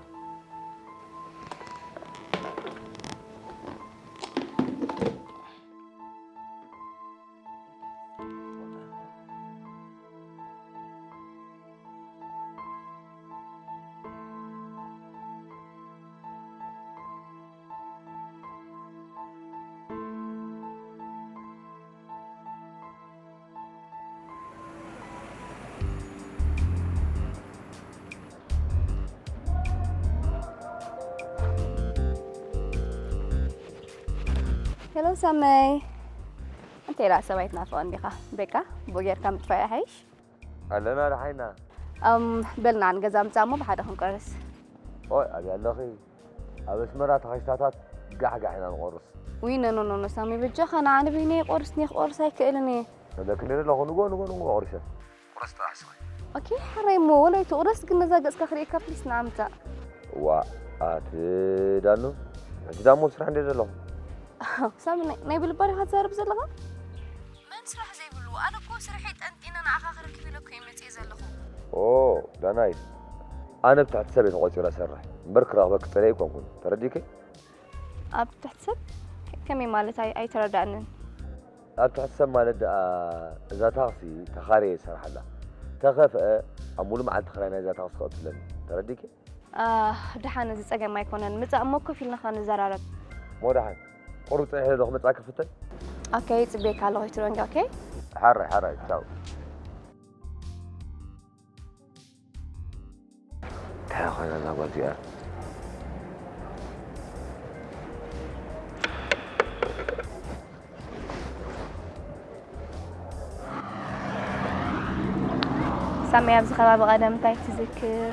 ሄሎ ሳመይ፣ እንታይ ደኣ ሰብ ኣይትናፍቕን ዲኻ? በቃ ብኡ ጌርካ ምጥፋእ ይሓይሽ። ኣለና ደሓይና። እም፣ በል ንዓ ንገዛ ምጻእ እሞ ብሓደ ክንቆርስ። ኦይ፣ ኣበይ ኣለኺ? ኣብ ኣስመራ ተኸሽታታት ጋሕ ጋሕ ኢና ንቆርስ። ውይ፣ ኖ፣ ኖ፣ ኖ፣ ኖ፣ ሳሚ፣ በጃኻ ንዓ ንበይነይ ቆርስኒ፣ ክቆርስ ኣይክእልን እየ። ወለ ክንደይ ኣለኹ? ንጎ፣ ንጎ፣ ንጎ ቆርሸ። ቁረስ ጥራሕ ስኻ። ኦኬ፣ ሕራይ እሞ፣ ወላ ኣይትቑረስ፣ ግን ነዛ ገጽካ ክርእየካ ፕሊስ ንዓ ምጻእ። ዋ፣ ኣቲ ዳኑ፣ ሕጂ ዳሞ ስራሕ እንደ ዘለኹ። ሳሚ፣ ናይ፣ ናይ ብልባ ዲኻ ትዛረብ ዘለኻ? መን ስራሕ ዘይብሉ? ኣነ እኮ ስርሐይ ጠንጢነ ንዓኻ ክረክብ ኢለ እኮ እየ መጽየ ዘለኹ። ኦ፣ ዳናይት፣ ኣነ ብትሕቲ ሰብ እየ ተቖጺረ እሰርሕ እምበር ክረኽበኪ ጸሊአ ኣይኮንኩን። ተረዲእኪ? ኣብ ትሕቲ ሰብ? ከመይ ማለት? ኣይ-፣ ኣይተረዳእንን። ኣብ ትሕቲ ሰብ ማለት ደኣ እዛ ታኽሲ ተኻርየ ይሰርሓላ። ተኸፍአ ኣብ ሙሉእ መዓልቲ ክራይ ናይዛ ታኽሲ ከእቱ ኣለኒ። ተረዲእኪ? ኣህ፣ ደሓን፣ እዚ ጸገም ኣይኮነን። ምጻእ እሞ ኮፍ ኢልና ኸኣ ንዘራረብ። እሞ ደሓን። ቁሩብ ጸኒሐ ዶ ክመጻኪ ክፍተን? ኦኬ፣ ይጽበየካ ኣለኹ፣ ይትረንጋ፣ ኦኬ? ሓራይ፣ ሓራይ፣ ቻው። እንታይ ኮይና እዛ ጓል እዚኣ? ሳሚ፣ ኣብዚ ከባቢ ቀደም እንታይ ትዝክር?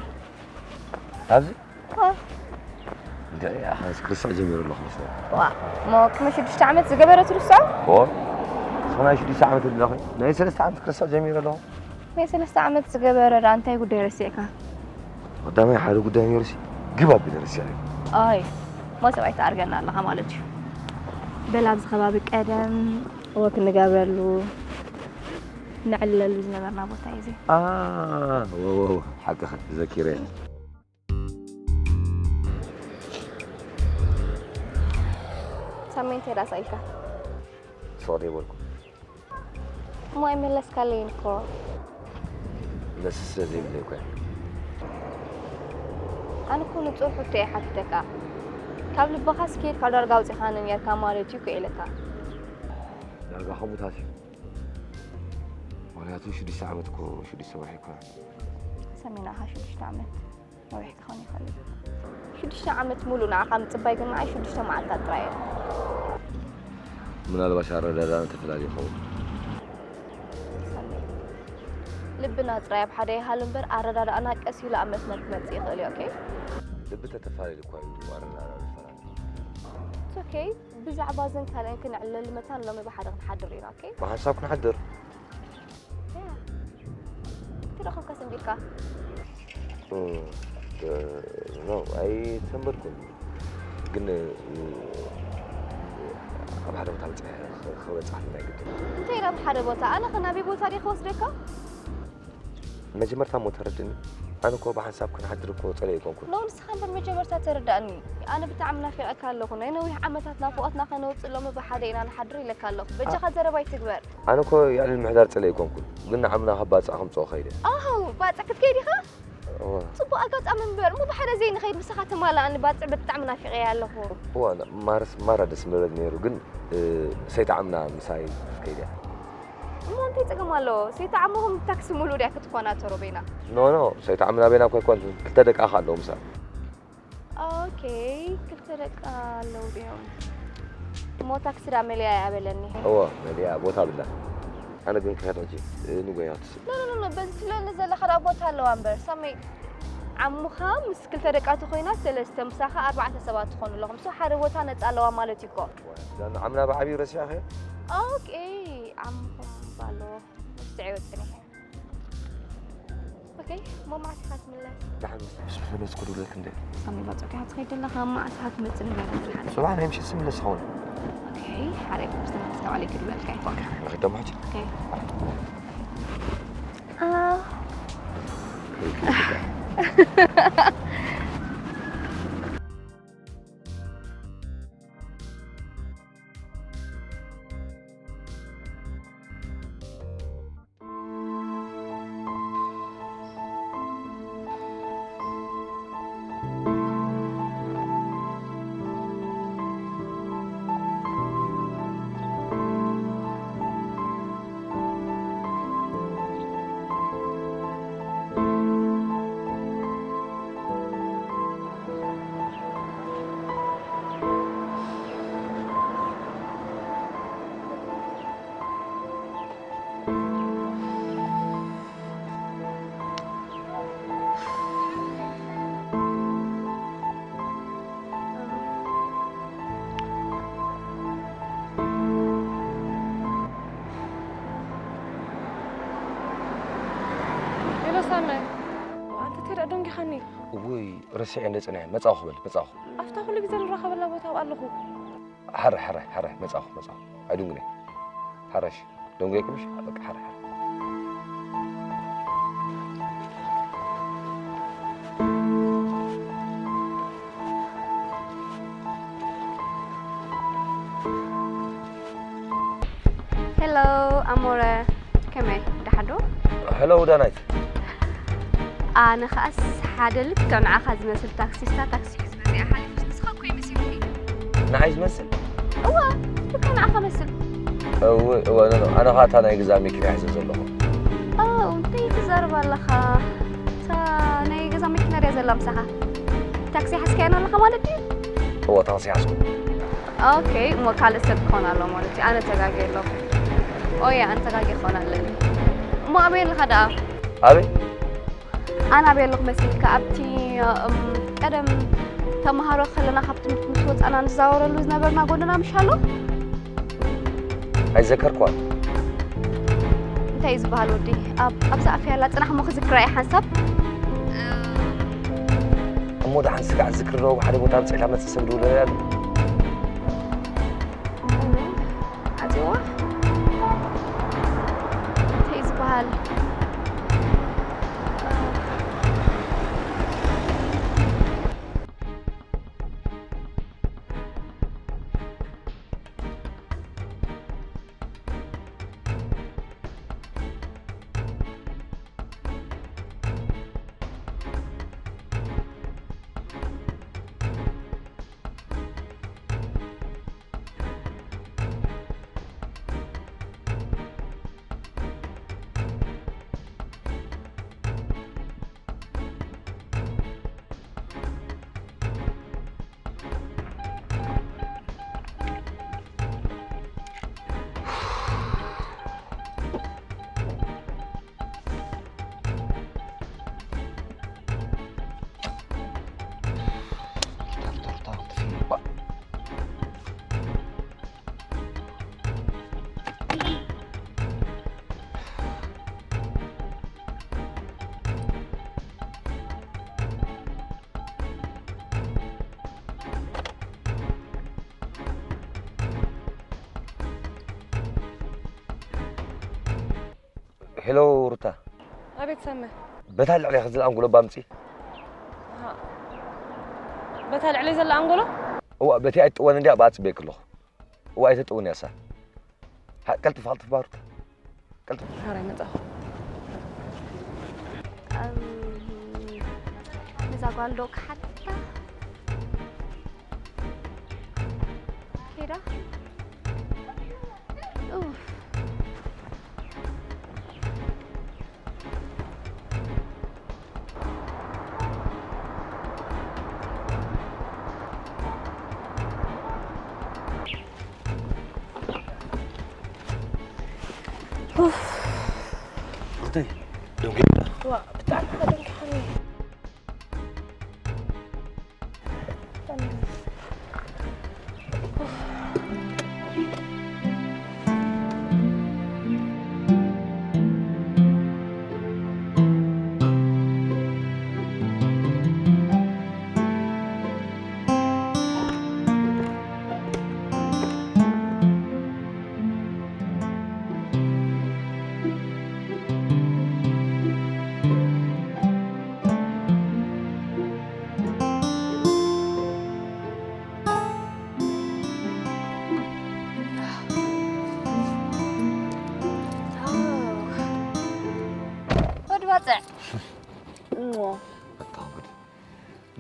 ኣብዚ? ዋ። እንታይ፣ ኣሓንስ ክርስዕ ጀሚሩ ኣለኹ መስለኒ። ዋ፣ እሞ ቅድሚ ሽዱሽተ ዓመት ዝገበረ ትርስዖ? ኦ፣ እስኺ ናይ ሽዱሽተ ዓመት ኣለኺ። ናይ ሰለስተ ዓመት ክርስዕ ጀሚሩ ኣለኹ። ናይ ሰለስተ ዓመት ዝገበረ ደኣ እንታይ ጉዳይ ረሲዕካ? ቀዳማይ ሓደ ጉዳይ ነይሩሲ፣ ግብ ኣቢለ ረሲዐዮ። ኣይ፣ እሞ ሰብኣይ ትኣርገና ኣለኻ ማለት እዩ። በል ኣብዚ ከባቢ ቀደም ወክ ንገብረሉ፣ ነዕልለሉ ዝነበርና ቦታ እዩ እዚ። ኣ፣ ወ፣ ወ፣ ወ፣ ሓቅኺ፣ ዘኪረ። ሳሚ እንታይ ደኣ ሳኢልካ? ሶሪ በልኩ። እሞ ኣይመለስካለይን እኮ። መልሲ ስለ ዘይብለይ እኮ እያ። ኣነ እኮ ንጹር ሕቶ እየ ሓቲተካ። ካብ ልብኻስ ከይድካ ዳርጋ ኣውጺኻኒ ነርካ ማለት እዩ እኮ ኢለካ። ዳርጋ ከምኡታት እዩ። ምኽንያቱ ሽዱሽተ ዓመት እኮ ሽዱሽተ ወርሒ እኮ። ሳሚ ንዓኻ ሽዱሽተ ዓመት ነዊሕ ክኸውን ይኽእል እዩ። ሽዱሽተ ዓመት ሙሉእ ንዓኻ ምጽባይ ግን ንዓይ ሽዱሽተ መዓልታት ጥራይ እዮም። ምናልባሽ ኣረዳድኣና ተፈላለዩ ይኸውን። ሳሚ፣ ልብና ጥራይ ኣብ ሓደ ይሃሉ እምበር ኣረዳድኣና ቀስ ኢሉ ኣብ መስመር ክመጽእ ይኽእል እዩ፣ ኦኬ? ልቢ ተተፈላለዩ እኳ እዩ ኣረዳድኣ ዝፈላለ። It's okay። ብዛዕባ እዝን ካልእን ክንዕለል መታን ሎሚ ብሓደ ክንሓድር ኢና፣ ኦኬ? ብሓንሳብ ክንሓድር። ያ። ትረኸብካ ሰንቢድካ? እ፣ እ፣ ኖ፣ ኣይሰንበድኩን። ግን፣ እ፣ ኣብ ሓደ ቦታ በጺሐ ኸ-፣ ኸበጽሓ ናይ ግድን። እንታይ ኢላ ኣብ ሓደ ቦታ? ኣነ ኸ ናበይ ቦታ ድየ ክወስደካ? መጀመርታ እሞ ተረድእኒ። ኣነ እኮ ብሓንሳብ ክንሓድር እኮ ጸሊአ ኣይኮንኩን። ኖ፣ ንስኻ እምበር መጀመርታ ተረዳእኒ። ኣነ ብጣዕሚ ናፊቐካ ኣለኹ። ናይ ነዊሕ ዓመታት ናፍቖትና ከነውጽእ ሎሚ ብሓደ ኢና ንሓድር ኢለካ ኣለኹ። በጃኻ ዘረባ ኣይትግበር። ኣነ እኮ የዕልል ምሕዳር ጸሊአ ኣይኮንኩን። ግን ንዓምና ካብ ባጽዕ ከምጽኦ ከይደ። ኣው፣ ባጽዕ ክትከይድ ኢኻ? እወ። ጽቡቕ ኣጋጣሚ እምበር፣ እሞ ብሓደ ዘይንኸይድ ምሳኻ ትማልኣኒ፣ ባጽዕ ብጣዕሚ ናፊቐያ ኣለኹ። እወ፣ ማርስ፣ ማራ ደስ ምበለኒ ነይሩ፣ ግን፣ እ፣ ሰይቲ ዓምና ምሳይ ክትከይድ እያ። እሞ እንታይ ጸገም ኣለዎ? ሰይቲ ዓምኹም ታክሲ ሙሉእ ድያ ክትኮናተሩ በይና? ኖ፣ ኖ፣ ሰይቲ ዓምና በይና እኮ ኣይኮን፣ ክልተ ደቃ ከ ኣለዉ ምሳ። ኦኬ፣ ክልተ ደቃ ኣለዉ ድዮም? እሞ ታክሲ ዳ መሊኣ እያ በለኒ። እወ፣ መሊኣ ቦታ ብላ። ኣነ ግን ክኸድ ሕጂ፣ እ፣ ንጎያ ትስእ። ኖ፣ ኖ፣ ኖ፣ ኖ፣ በዚ ትብለኒ ዘለኻ ዳ ቦታ ኣለዋ እምበር፣ ሳመይ ዓሙኻ ምስ ክልተ ደቃ ተኾይና ሰለስተ፣ ምሳኻ ኣርባዕተ ሰባት ትኾኑ ኣለኹም። ሶ ሓደ ቦታ ነጻ ኣለዋ ማለት እዩ እኮ። ዳን ዓምና ብዓብዩ ረሲዕኻዮ? ኦኬ፣ ዓሙኹም ባሎ፣ ምስ ዕዮ ጽኒሐ። ኦኬ፣ እሞ መዓስ ኢኻ ትምለስ? ደሓን ምስ፣ ምስ ተመለስኩ ድውለልክ እንደ። ሳሚ፣ ባጽዕ ኢኻ ትኸይድ ዘለኻ፣ መዓስ ኢኻ ትመጽእ ንገረኒ ሓደ። ጽባሕ ናይ ምሸት ስምለስ ይኸውን። ኦኬ፣ ሓደ ምስ ተመለስካ ባዕለይ ክድውለልካ እየ። ኦኬ፣ ንኸይድ ደሞ ሕጂ። ኦኬ። ሄሎ ሳናይ፣ ኣንተ ቴዳ ደንጊኻኒ። እውይ፣ ረሲዐ እንደ ጽንሐ። መጻኹ በል፣ መጻኹ። ኣብታ ኩሉ ግዜ ንራኸበላ ቦታ ኣብኣ ኣለኹ። ሓራይ፣ ሓራይ፣ ሓራይ፣ መጻኹ፣ መጻኹ። ኣይድንግነ። ሓራይ፣ እሺ። ደንጎ ይቅምሽ? በቃ፣ ሓራይ፣ ሓራይ። ሄሎ፣ ኣሞረ። ከመይ? ደሓን ዶ? ሄሎ፣ ዳናይት። ኣነ ኸኣስ ሓደ ልክዕ ንዓኻ ዝመስል ታክሲስታ ታክሲ ሒዙ በዚኣ ሓሊፉስ ንስኻ እኮ ይመስልኒ። ንዓይ ዝመስል? እወ፣ ልክዕ ንዓኻ መስል። እወ፣ እወ፣ ኖ፣ ኖ፣ ኣነ ኸኣ እታ ናይ ገዛ መኪና ሒዘ ዘለኹ። ኦ፣ እንታይ ትዛረብ ኣለኻ? እታ ናይ ገዛ መኪና ድያ ዘላ ምሳኻ? ታክሲ ሓዝካያ ኣለኻ ማለት ድዩ? እወ፣ ታክሲ ሓዝኩ። ኦኬ፣ እሞ ካልእ ሰብ ክኾን ኣለዎ ማለት እዩ። ኣነ ተጋግየ ኣለኹ። ኦየ፣ ኣነ ተጋግየ ክኾን ኣለኒ። እሞ ኣበይ ኣለኻ ደኣ? ኣበይ? ኣነ ኣበይ ኣለኹ መሲልካ? ኣብቲ፣ እም፣ ቀደም ተምሃሮ ከለና ካብ ትምህርቲ ምስ ወጻና ንዛወረሉ ዝነበርና ጎደና ምሽ ኣሎ? ኣይዘከርኳን። እንታይ እዩ ዝበሃል ወዲ? ኣብ፣ ኣብዛ ኣፍ ያላ ጽናሕ እሞ ክዝክራ እየ ሓንሳብ። እሞ ደሓን ስጋዕ ዝክሪ ዶ ብሓደ ቦታ ኣምጺእካ መጽእ ሰብ ድውለለያ ኣሎ? ኣጽዋ? እንታይ እዩ ዝበሃል? ሄሎ ሩታ። ኣቤት ሰመ። በታ ልዕሌ ዝላ ኣንጎሎ ባምጺ። ኣሃ። በታ ልዕሌ ዘላ ኣንጎሎ? እዋ፣ በቲ ኣይትጥወን እንድያ ብኣ ጽቤክ ኣለኹ። እዋ፣ ኣይትጥወን ያሳ። ሃ፣ ቀልጥፍ፣ ቀልጥፍ ባሩታ። ቀልጥፍ። ሓራይ መጻኹ። እም፣ ነዛ ጓል ዶ ክሓታ? ኬዳ? ኡፍ። ሩተይ፣ ደንጊኻ? ዋ፣ ብጣዕሚ ኢኻ ደንጊኻኒ።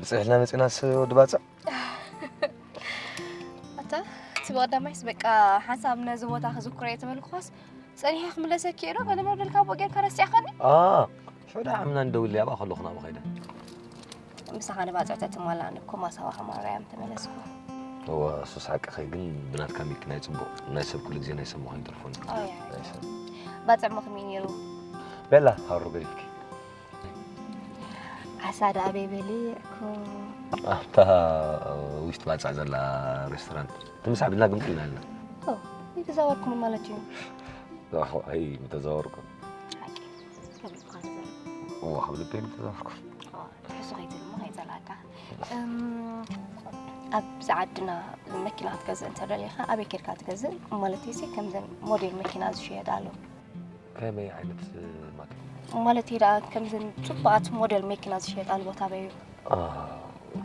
ጽሕልና መጺናስ ወዲ ባጽዕ? ኣታ እቲ ብቐዳማይስ በቃ ሓንሳብ ነዚ ቦታ ክዝክሮ እየ ተበልኩኻስ ጸኒሐ ክምለሰኪ እየ ዶ ገለ መበልካ ቦ ጌርካ ረሲዕካኒ። ኣ ሽዑ ደኣ ዓምና እንደውል ያባ ከለኹ ናብኡ ኸይደ። ምሳኻ ንባጽዕ ተትማላእኒ እኮ ማሳዋ ከማራ እያ ምተመለስኩ። እወ እሱስ ሓቅኺ፣ ግን ብናትካ ሚኪ ናይ ጽቡቕ፣ ናይ ሰብ ኩሉ ግዜ ናይ ሰብ ምዃን ይተርፎኒ። ኣይ፣ ኣይ። ናይ ሰብ። ባጽዕ መኽሚ ነይሩ። ቤላ ሃሩ ገዲፍኪ። ዓሳ ደኣ ኣበይ በሊዕኩም? ኣብታ ውሽጢ ባጽዕ ዘላ ሬስቶራንት ትምሳሕ ቢልና ግምጥልና ኣለና። ኦ፣ ይተዛወርኩም ማለት እዩ። ኣይ ምተዛወርኩም። ሓቂ ከብልኩኻ ተዛረብ። እዋ ካብ ልበይ ምተዛወርኩም። ኦ፣ ትሕሱ ከይትብል እሞ ከይጸላእካ። እም፣ ኣብዚ ዓድና መኪና ክትገዝእ እንተደሊኻ ኣበይ ኬድካ ትገዝእ? ማለት ሲ ከምዘን ሞዴል መኪና ዝሽየጥ ኣሎ። ከመይ ዓይነት ማለት? ማለት ደኣ ከምዘን ጽቡቓት ሞዴል መኪና ዝሽየጣሉ ቦታ ኣበይ እዩ?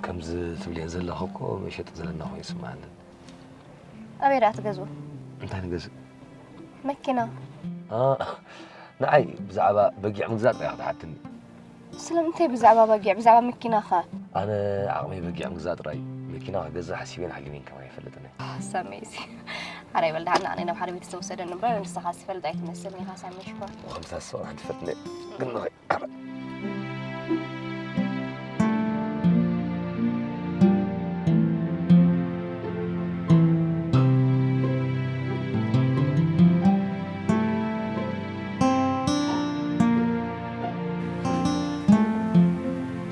ከምዚ ትብልየን ዘለኹ እኮ መሸጢ ዘለና ኮይኑ ይስምዓኒ። ኣበይ ደኣ ትገዝኡ? እንታይ ንገዝእ? መኪና። ንዓይ ብዛዕባ በጊዕ ምግዛእ ጥራይ ክትሓትኒ። ስለምንታይ ብዛዕባ በጊዕ ብዛዕባ መኪና ኸ? ኣነ ዓቕመይ በጊዕ ምግዛእ ጥራይ። መኪና ክገዝእ ሓሲበን ሓሊመን ከማን ኣይፈልጥን እየ። ሳሚሲ ሓራይ በል ደሓን ንዓነይ ናብ ሓደ ቤት ዝተወሰደ ንብረ ንስኻ ዝፈልጥ ኣይትመስልን ኢኻ ሳሚ ሽኮር። ከምሳ ሰው ሓንቲ ፈጥነ ግን ንኸይ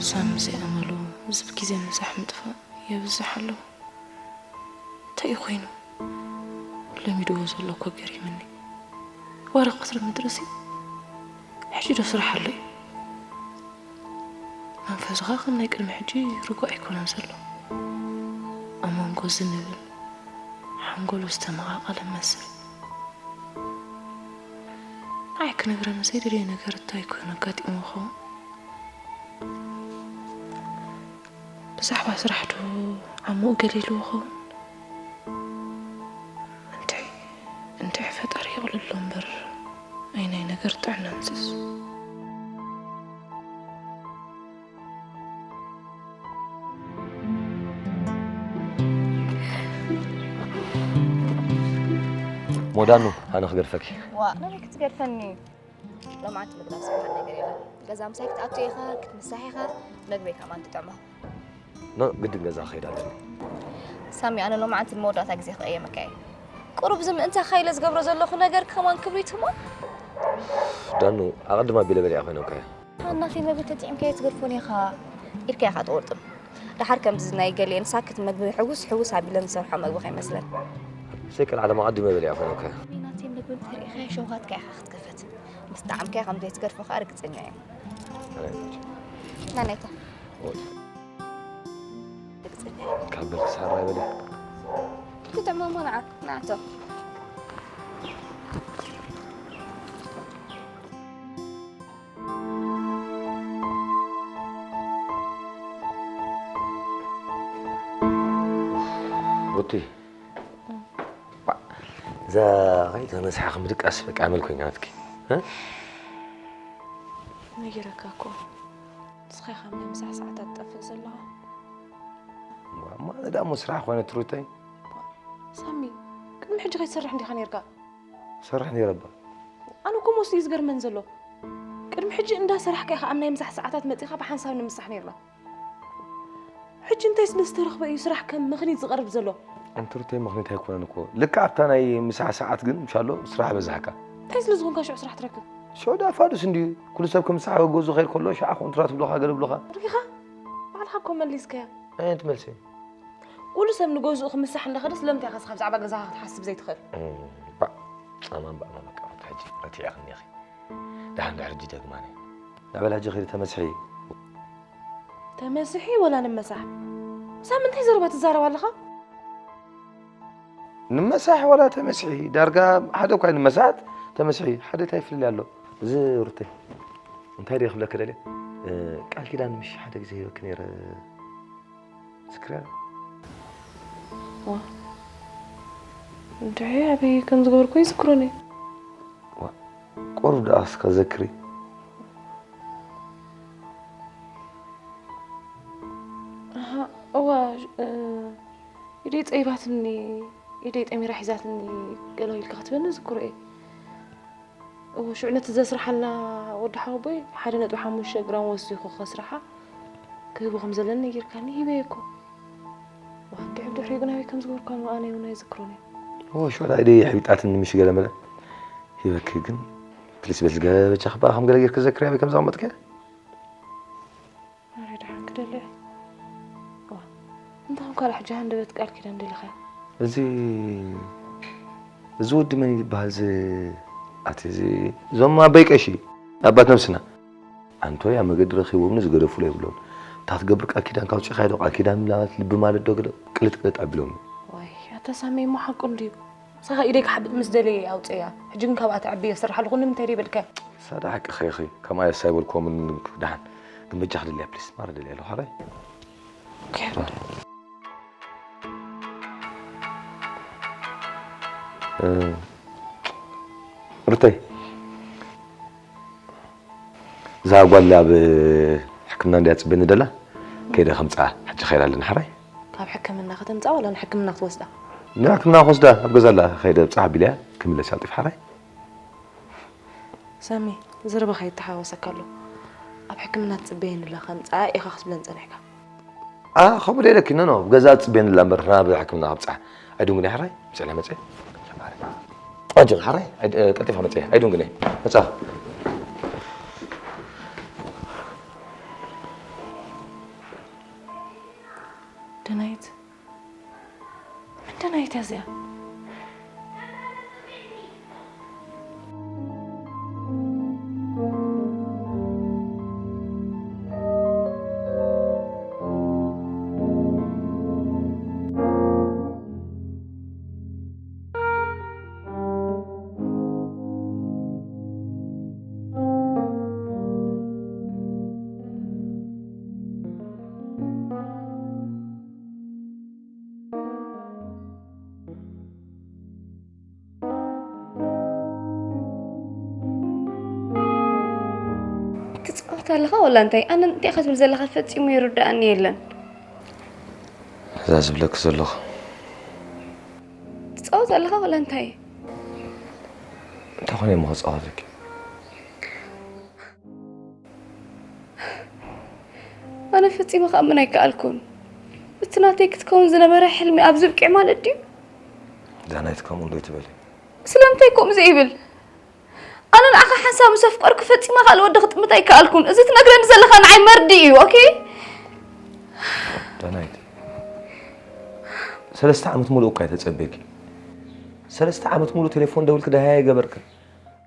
ሳሚ ዘይኣመሉ ዝብ ግዜ ምሳሕ ምጥፋእ የብዝሕ ኣሎ። እንታይ እዩ ኮይኑ? ለሚድዎ ዘሎ እኮ ገሪምኒ። ዋረ ክትሪ ምድርሲ ሕጂ ዶ ስራሕ ኣሎ እዩ? መንፈስኻ ከም ናይ ቅድሚ ሕጂ ርጉእ ኣይኮነን ዘሎ። ኣብ መንጎ ዝንብል ሓንጎሉ ዝተመቓቐለ መስል። ንዓይ ክነግረኒ ዘይደልዮ ነገር እንታይ ኮይኑ ኣጋጢምዎ ይኸውን? ብዛዕባ ስራሕ ዶ ዓምኡ ገለ ኢልዎ ይኸውን? እንድዒ እንድዒ ፈጣሪ የቕልሎ እምበር ኣይናይ ነገር ጥዕና ንስስ። ሞዳኑ ኣነ ክገድፈኪ። ዋ ናበይ ክትገድፈኒ? ሎማዓንቲ ምግዳፍ ዝበሃል ነገር የለን። ገዛ ምሳይ ክትኣቱ ኢኻ ክትምሳሕ ኢኻ። መግበይ ከማን ትጥዕሞ። ኖ ግድን ገዛ ክኸይድ ኣለኒ። ሳሚ ኣነ ሎማዓንቲ ንመወዳእታ ግዜ ክቐየመካ እየ። ቁሩብ እዚ ምእንታኻ ኢለ ዝገብሮ ዘለኹ ነገር ከማን ክብሪት እሞ። ዳኑ ኣቐድም ኣቢለ በሊዐ ኮይነ እኮ እየ። ናተይ መግቢ ተጥዒምካዮ ትገድፎን ኢኻ ኢልካ ኢኻ ትቑርጥም። ደሓር ከምዚ ናይ ገሊአን ሳክት መግቢ ሕውስ ሕውስ ኣቢለን ዝሰርሖ መግቢ ከይመስለን። ብዘይቀልዓለም ኣቐድመ በሊዐ ኮይነ እኮ እየ። ናተይ መግቢ እንተሪእኻዮ ሸውሃትካ ኢኻ ክትከፈት። ምስ ጣዕምካዮ ከም ዘይትገድፎ ከኣ ርግጸኛ እየ። ናናይታ ወይ ርግጸኛ እየ። ካብ በልኪ ሳራ ይበለ። ክትዕመሞ ንዓ ንዓቶ። ሩቲ እዛ ከይተነስሓ ከም ድቃስ በቃ ኣመል ኮይና ናትኪ። ነጊረካ እኮ ንስኻ ኢኻ ናይ ምሳሕ ሰዓታት ትጠፍእ ዘለኻ። እሞ ኣነ ደኣ እሞ ስራሕ ኮነ ትሩተይ። ሳሚ ቅድሚ ሕጂ ከይትሰርሕ እንዲኻ ነርካ። ሰርሕ ነይረ እባ። ኣነ እኮ ሞስ እዩ ዝገርመን ዘሎ። ቅድሚ ሕጂ እንዳሰራሕካ ኢኻ ኣብ ናይ ምሳሕ ሰዓታት መጺኻ ብሓንሳብ ንምሳሕ ነርና። ሕጂ እንታይ ስለ ዝተረኽበ እዩ ስራሕ ከም ምኽኒት ዝቐርብ ዘሎ? ኣንቱርተይ ምኽኒት ኣይኮነን እኮ። ልክዕ ኣብታ ናይ ምሳሕ ሰዓት ግን ምሻሎ ስራሕ በዛሕካ። እንታይ ስለ ዝኾንካ ሽዑ ስራሕ ትረክብ? ሽዑ ደኣ ፋዱስ እንድዩ። ኩሉ ሰብ ክምሳሕ ገዝኡ ክኸይድ ከሎ ሽዓ ኮንትራት ይብሉኻ ገለ ይብሉኻ። ርኢኻ? ባዕልኻ እኮ መሊስካያ። እንታይ ዓይነት መልሲ እዩ? ኩሉ ሰብ ንገዝኡ ክምሳሕ እንዳኸደ ስለምንታይ ኢኻ ስኻ ብዛዕባ ገዛኻ ክትሓስብ ዘይትኽእል? እም፣ ባዕ፣ ኣማን ባዕ፣ ኣማን በቃ፣ ሕጂ ረቲዕኽኒ ኢኺ። ደሓን ድሕሪ ሕጂ ደግማኒ። ንዕበል ሕጂ ኸይዲ ተመስሒ። ተመስሒ ወላ ንመሳሕ? ሳሚ እንታይ ዘረባ ትዛረብ ኣለኻ? ንመሳሕ ዋላ ተመስሒ፣ ዳርጋ ሓደ እኳ እዩ፣ ንመሳሕ ተመስሒ፣ ሓደ እንታይ ፍልልይ ኣሎ? እዚ ሩተይ፣ እንታይ ድየ ክብለኪ ደልየ? እ፣ ቃል ኪዳን ምሽ ሓደ ግዜ ሂበኪ ነይረ። ዝክርያ? ዋ፣ እንድዒ ኣበይ ከም ዝገበርኩ ይዝክሮን እየ። ዋ፣ ቁሩብ ደኣ እስከ ዘክሪ። ኢደይ ጸይባትኒ፣ ኢደይ ጠሚራ ሒዛትኒ ገለ ኢልካ ክትበኒ ዝክሮ እየ። እዎ፣ ሽዑ ነቲ ዘስርሓልና ወዲ ሓወቦይ ሓደ ነጥቢ ሓሙሽተ ግራም ወሲኹ ከስርሓ ክህቦ ከም ዘለኒ ነጊርካኒ፣ ሂበዮ እኮ። ዋን ድሕሪ ድሕሪኡ ግን ኣበይ ከም ዝገበርካኒ ኣነ እውን ኣይዝክሮን እየ። እዎ፣ ሽዑ ኢደይ ኣሕቢጣትኒ ምሽ ገለ መለ ሂበኪ ግን ፕሊስ በዚ ገበጃ ክበኣ ከም ገለ ጌርክ ዘክሪ ኣበይ ከም ዘቐመጥከ? ኣረ ደሓን ክደሊ እየ። እዋ፣ እንታይ ኮን ካልእ ሕጂ ሃንደበት ቃል ኪዳን ደሊኻ? እዚ፣ እዚ ወዲ መን ይበሃል? እዚ፣ ኣቲ እዚ፣ እዞም ኣቦይ ቀሺ፣ ኣባት ነብስና። ኣንቶይ ኣብ መገዲ ረኺቦምኒ ዝገደፉ የብሎምን። እታ ክትገብር ቃል ኪዳን ካውፂኻዮ ዶ? ቃል ኪዳን ማለት ልቢ ማለት ዶ? ገለ ቅልጥ ቅልጥ ኣቢሎምኒ። ዋይ፣ ኣታ ሳሚ እሞ ሓቁ እንድዩ። ንሳኻ ኢደይ ክሓብጥ ምስ ደለየ ኣውፅእያ። ሕጂ ግን ካብኣ ተዕብየ ዝሰርሓሉ ኩሉ ንምንታይ ደይበልካዮ? ሳዳ ሓቂ ኸይኺ፣ ከምኣ የሳይ በልኮምን ደሓን። ግን በጃ ክደልያ ፕሊስ፣ ማራ ደልያ ኣለኹ ሓራይ። ኦኬ፣ ሓራይ። እ፣ ሩተይ፣ እዛ ጓል ኣብ ሕክምና እንድያ ትጽበየኒ ደላ፣ ከይደ ከምጽኣ ሕጂ ኸይዳ ኣለና ሓራይ። ካብ ሕክምና ከተምጽኣ ዋላ ንሕክምና ክትወስዳ? ንሕክምና ክወስዳ ኣብ ገዛ ኣላ፣ ከይደ ብጽሕ ኣቢለያ ክምለስ ኣልጢፍ ሓራይ። ሳሚ፣ ዘረባኻ ይተሓዋወሰካ ኣሎ። ኣብ ሕክምና ትጽበየኒ ኣላ፣ ከምጽኣ ኢኻ ክትብለን ጸኒሕካ። ኣ፣ ከምኡ ዶ ኢለኪ? ኖ፣ ኖ፣ ኣብ ገዛ ትጽበየኒ ኣላ እምበር ናብ ሕክምና ከብጽሓ ኣይድንጉን እየ ሓራይ። ምጽእ ኢለ መጽእ። ኣጆኺ ሓራይ፣ ኣይ-፣ ቀልጢፋ መጽእ እየ። ኣይድንጉን እየ። መጻ። ደናይት፣ መን ደናይት እያ እዚኣ? ትጻወት ኣለኻ ወላ እንታይ? ኣነ እንታይ ኢኻ ትብል ዘለኻ ፈጺሙ ይርድኣኒ የለን። እዛ ዝብለኪ ዘለኹ። ትጻወት ኣለኻ ወላ እንታይ? እንታይ ኮነ እሞ ክጻወተኪ? ኣነ ፈጺመ ክኣምን ኣይከኣልኩን። እቲ ናተይ ክትከውን ዝነበረ ሕልሚ ኣብዚ ብቂዕ ማለት ድዩ? ዳናይት ከምኡ እንዶ ትበሊ? ስለምንታይ ከምኡ ዘይብል? ኣነ ንዓኻ ሓንሳብ ምስ ኣፍቀርኩ ፈጺመ ካልእ ወዲ ክጥምት ኣይከኣልኩን። እዚ ትነግረኒ ዘለኻ ንዓይ መርዲ እዩ፣ ኦኬ? ዳናይት፣ ሰለስተ ዓመት ሙሉእ እኳ እየ ተጸበየኪ። ሰለስተ ዓመት ሙሉእ ቴሌፎን ደዊልኪ ደሃይ ኣይገበርክን።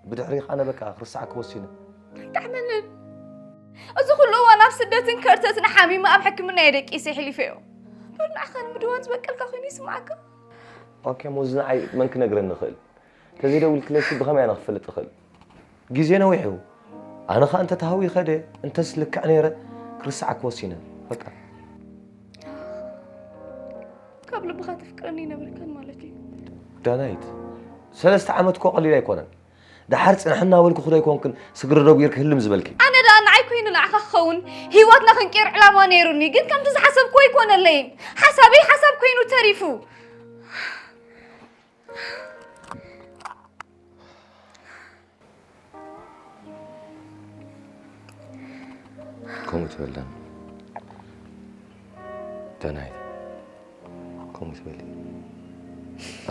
ብድሕሪኻ ኣነ በቃ ክርስዓኪ ወሲነ። ኣይጠዕመንን። እዚ ኩሉ እዋን ኣብ ስደትን ከርተትን ሓሚመ ኣብ ሕክምና እየ ደቂሰ ኣሕሊፈዮ። እምበር ንዓኻ ንምድዋን ዝበቀልካ ኮይኑ ይስምዓካ? ኦኬ፣ እሞ እዚ ንዓይ መን ክነግረኒ ይኽእል? ተዘይደዊልክለይሲ ብኸመይ ኣነ ክፈልጥ እኽእል? ግዜ ነዊሑ። ኣነ ኸኣ እንተ ተሃዊኸ ደ፣ እንተስ ልክዕ ነይረ፣ ክርስዓኪ ወሲነ። በቃ። ካብ ልብኻ ተፍቅረኒ ኣይነበርካን ማለት እዩ። ዳናይት፣ ሰለስተ ዓመት እኮ ቀሊል ኣይኮነን። ደሓር ጽንሕ እናበልኩ ክዶ ኣይኮንክን ስግረ ዶብ ጌርኪ ህልም ዝበልኪ? ኣነ ደኣ ንዓይ ኮይኑ ንዓኻ ክኸውን ህይወትና ክንቅይር ዕላማ ነይሩኒ፣ ግን ከምቲ ዝሓሰብኩ ኣይኮነለይን። ሓሳበይ ሓሳብ ኮይኑ ተሪፉ። ከምኡ ትበለን ዳናይት፣ ከምኡ ትበሊ።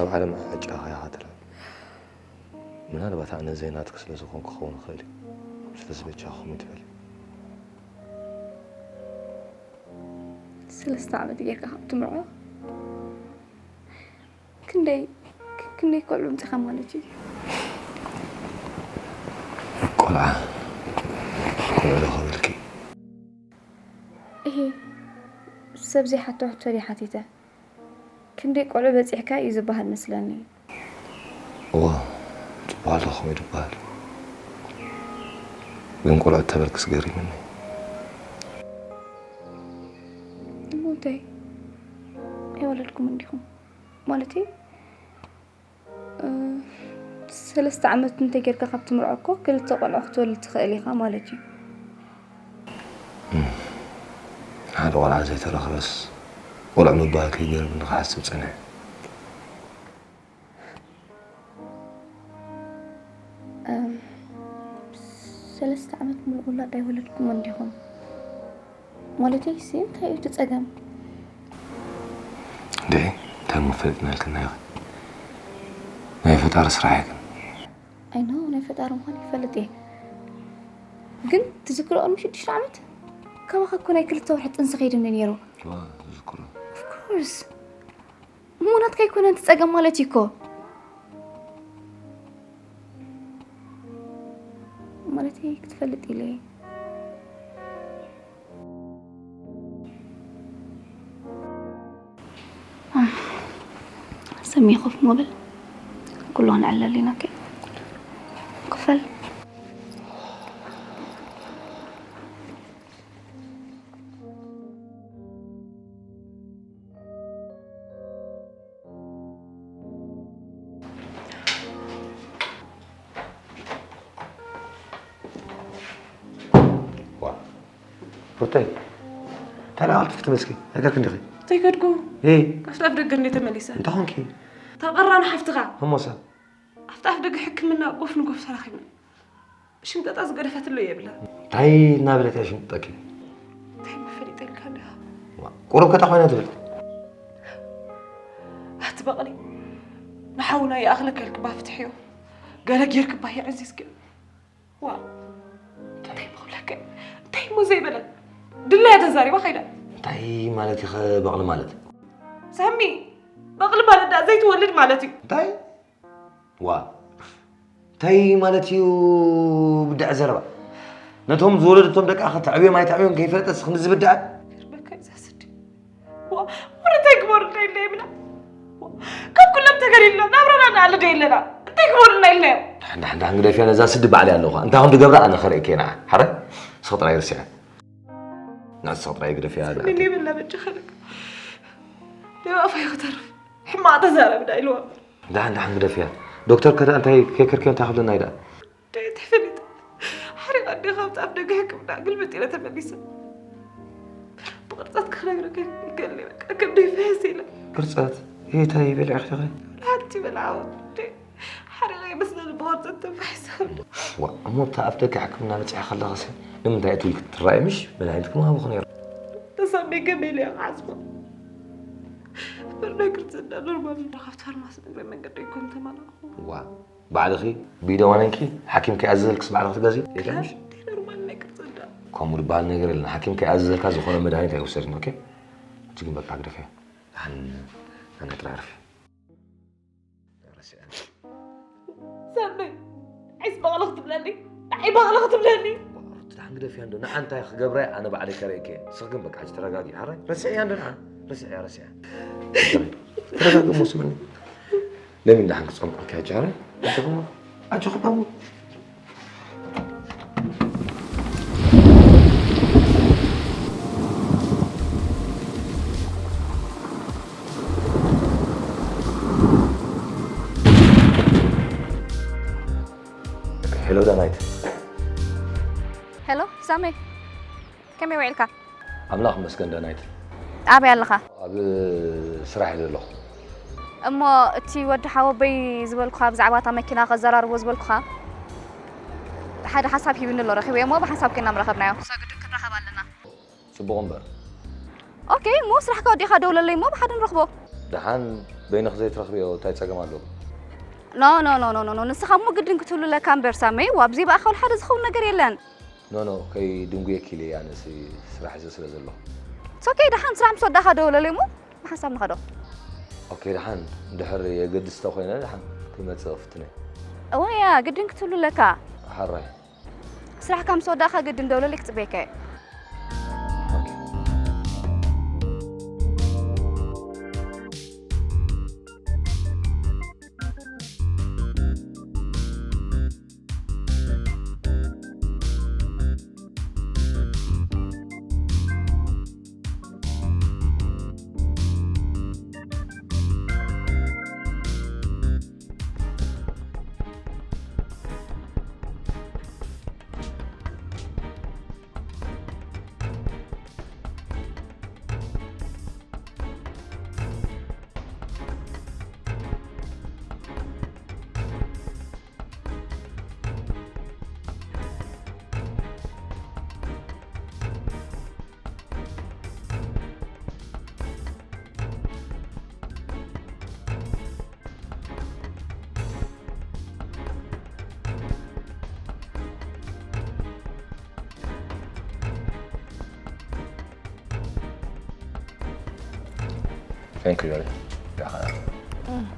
ኣብ ዓለም ዕጫኻ ኢኻ ትረአ። ምናልባት ኣነ ዘይናትኪ ስለ ዝኾንኩ ክኸውን ይኽእል እዩ። ስለዚ በጃኻ ከምኡ ትበሊ። ሰለስተ ዓመት ጌርካ ካብ ትምርዖ ክንደይ፣ ክንደይ ቆልዑ ኣምጺኻ ማለት እዩ? ቆልዓ፣ ቆልዑ ዶ ክብልኪ? እሂ፣ ሰብ ዘይሓቶ ሕቶ ድየ ሓቲተ? ክንደይ ቆልዑ በጺሕካ እዩ ዝበሃል መስለኒ። እዋ፣ ዝበሃል ዶ ከምኡ እዩ ዝበሃል? ግን ቆልዑ እተበልክስ ገሪሙኒ። እሞ እንታይ? ኣይወለድኩምን ዲኹም? ማለተይ፣ እ፣ ሰለስተ ዓመት እንተ ጌርካ ካብ ትምርዖ እኮ ክልተ ቆልዑ ክትወልድ ትኽእል ኢኻ ማለት እዩ። እም፣ ሓደ ቆልዓ ዘይተረኽበስ ቆልዑ ምባል ከይገርም ንኽሓስብ ጸኒሐ። ሰለስተ ዓመት ሙሉእ ውላድ ኣይወለድኩም እንዲኹም? ማለተይ ሲ እንታይ እዩ እቲ ጸገም? እንዴ እንታይ መፈለጥና ኢልክና ይኸ ናይ ፈጣሪ ስራሕ ይግን ኣይኖ ናይ ፈጣሪ ምዃን ይፈልጥ እየ። ግን ትዝክሮ ቅድሚ ሽዱሽተ ዓመት ካባኻ እኮ ናይ ክልተ ወርሒ ጥንሲ ከይድኒ ነይሩ። ዝክሮ ኦፍኮርስ እሞ ናትካ ኣይኮነን እቲ ጸገም ማለት እዩ እኮ። ማለተይ ክትፈልጥ ኢለ እየ። ሰሚ ኮፍ ሞ በል ኩሉ ክንዕለል ኢና። ኦኬ ኮፍ በል። ሩተይ እንታይ ደኣ ቅልጥፍቲ መስኪ ነገር ክንዲኺ እንታይ ከድኩ እ ካብቲ ኣፍ ደገ እንደ ተመሊሰ እንታይ ኾንኪ እታ ቀራን ሓፍትኻ እሞሳ ኣብቲ ኣፍ ደገ ሕክምና ጎፍ ንጎፍ ተራኺብና ብሽምጠጣ ዝገደፈትሎ የብላ እንታይ እናበለት እያ ሽምጥጠኪ እንታይ መፈሊጠ ኢልካ እንዲኻ ቁሩብ ከታ ኮይና ትብል ኣቲ በቕሊ ንሓውና ይኣኽለካ ኢልክባ ፍትሕዮ ገለ ጌርክባ ይዕዚዝኪ ዋ እንታይ ምኽብለከ እንታይ እሞ ዘይበለት ድላያ ተዛሪባ ከይዳ እንታይ ማለት ኢኸ በቕሊ ማለት ሳሚ በቕሊ ማለት ዳ ዘይትወልድ ማለት እዩ እንታይ ዋ እንታይ ማለት እዩ ብድዐ ዘረባ ነቶም ዝወለደቶም ደቃ ከተዕብዮም ኣይተዕብዮም ከይፈለጠስ ክንዲ ዝብድዐ ገርመካ እዩ ዛስዲ ወረታይ ግበሩ እንታይ ኢልና የብላ ካብ ኩሎም ተገሊልና ናብራና ንኣልደ የለና እንታይ ግበሩልና ኢልናዮ ዳሕን ዳሕን ዳሕን ግደፍያ ነዛ ስዲ ባዕሊ ኣለኹ እንታይ ከም ዝገብራ ኣነ ከርእየኪ ንዓ ሓረ ስኽ ጥራይ ርስዐ ንዕስ ስኽ ጥራይ ግደፍያ ምን የብላ በጃ ከለካ ደባፋይ ክተርፍ ሕማቕ ተዛረብና ኢልዋ ዳሕን ዳሕን ግደፍያ ዶክተር ከዳ እንታይ ከይከርክዮ እንታይ ክብለና ይዳ ደይ ትሕፍሊጥ ሓሪቓ እንዲ ካብ ጣፍ ደገ ሕክምና ግልብጥ ኢለ ተመሊሰ ብቕርፀት ክነግረካ ይገለ በቃ ከም ደይ ፍሕስ ኢለ ቅርፀት እንታይ በሊዕኺ ዲኺ ሓንቲ በልዓወ ሓሪቓ ይመስለኒ ብቕርፀት ተፋሒሰ ዋ እሞ ኣብታ ኣፍ ደገ ሕክምና መፅያ ከለኸሲ ንምንታይ እትብል ክትረኣየ ምሽ መድሃኒት ክመሃብኹ ነይሩ ተሳሚገ በሊያ ክዓፅሞ በርዳ ክርፅዳ ኖርማል ካብቲ ፋርማሲ ነግረ መንገዲ ይኮን ተማለኹ ዋ ባዕልኺ ብኢደ ዋነንኪ ሓኪም ከይኣዘዘልክስ ባዕልኺ ትገዝኢ የለምሽ ኖርማል ናይ ቅርፅዳ ከምኡ ዝበሃል ነገር የለን ሓኪም ከይኣዘዘልካ ዝኾነ መድሃኒት ኣይውሰድን ኦኬ እቲ ግን በቃ ግደፍያ ኣነ ኣነ ጥራይ ዕርፊ ሰበይ ዓይስ በቕሊ ክትብለኒ ንዓይ በቕሊ ክትብለኒ ዳሕን ግደፍያ እንዶ ንዓ እንታይ ክገብራ ኣነ ባዕለይ ከርእየኪ እየ ንስኽ ግን በቃ ሕጂ ተረጋጊ ሓራይ ረስዕያ እንዶ ንዓ ረስዕያ ረስዕያ ተረጋጊ እሞ ስምኒ ለሚን ዳሕን ክፀምቀልኪ ሕጂ ሓራይ እንታይ እሞ ኣጆኺ ባቡ ሄሎ ዳናይት ሄሎ ሳመይ ከመይ ውዒልካ? ኣምላኽ መስገን ዳናይት ኣበይ ኣለኻ? ኣብ ስራሕ እየ ዘለኹ እሞ እቲ ወዲ ሓወበይ ዝበልኩኻ ብዛዕባ እታ መኪና ከዘራርቦ ዝበልኩኻ ሓደ ሓሳብ ሂብኒ ኣሎ ረኺበዮ እሞ ብሓሳብ ኮይና ምረኸብናዮ ሰግድን ክንራኸብ ኣለና ፅቡቕ እምበር ኦኬ እሞ ስራሕካ ወዲኻ ደውለለይ እሞ ብሓደ ንረኽቦ ደሓን በይንኽ ዘይትረኽብዮ እንታይ ፀገም ኣለዎ ኖ ኖ ኖ ኖ ኖ ንስኻ እሞ ግድን ክትህሉ ለካ እምበር ሳመይ ዋብዚ ብኣኻ ሓደ ዝኸውን ነገር የለን ኖ ኖ ከይድንጉየኪ ኢለ ኣነሲ ስራሕ ይዘ ስለ ዘለኹ ሶኬ ደሓን ስራሕ ምስ ወዳኻ ደውለለይ እሞ ብሓንሳብ ንኸዶ ኦኬ ደሓን ድሕር የገድስ ተኮይነ ደሓን ክመፅእ ክፍትነ እወያ ግድን ክትህሉ ለካ ሓራይ ስራሕካ ምስ ወዳእካ ግድን ደውለለይ ክፅበየካ እየ Thank you, Daddy. Yeah.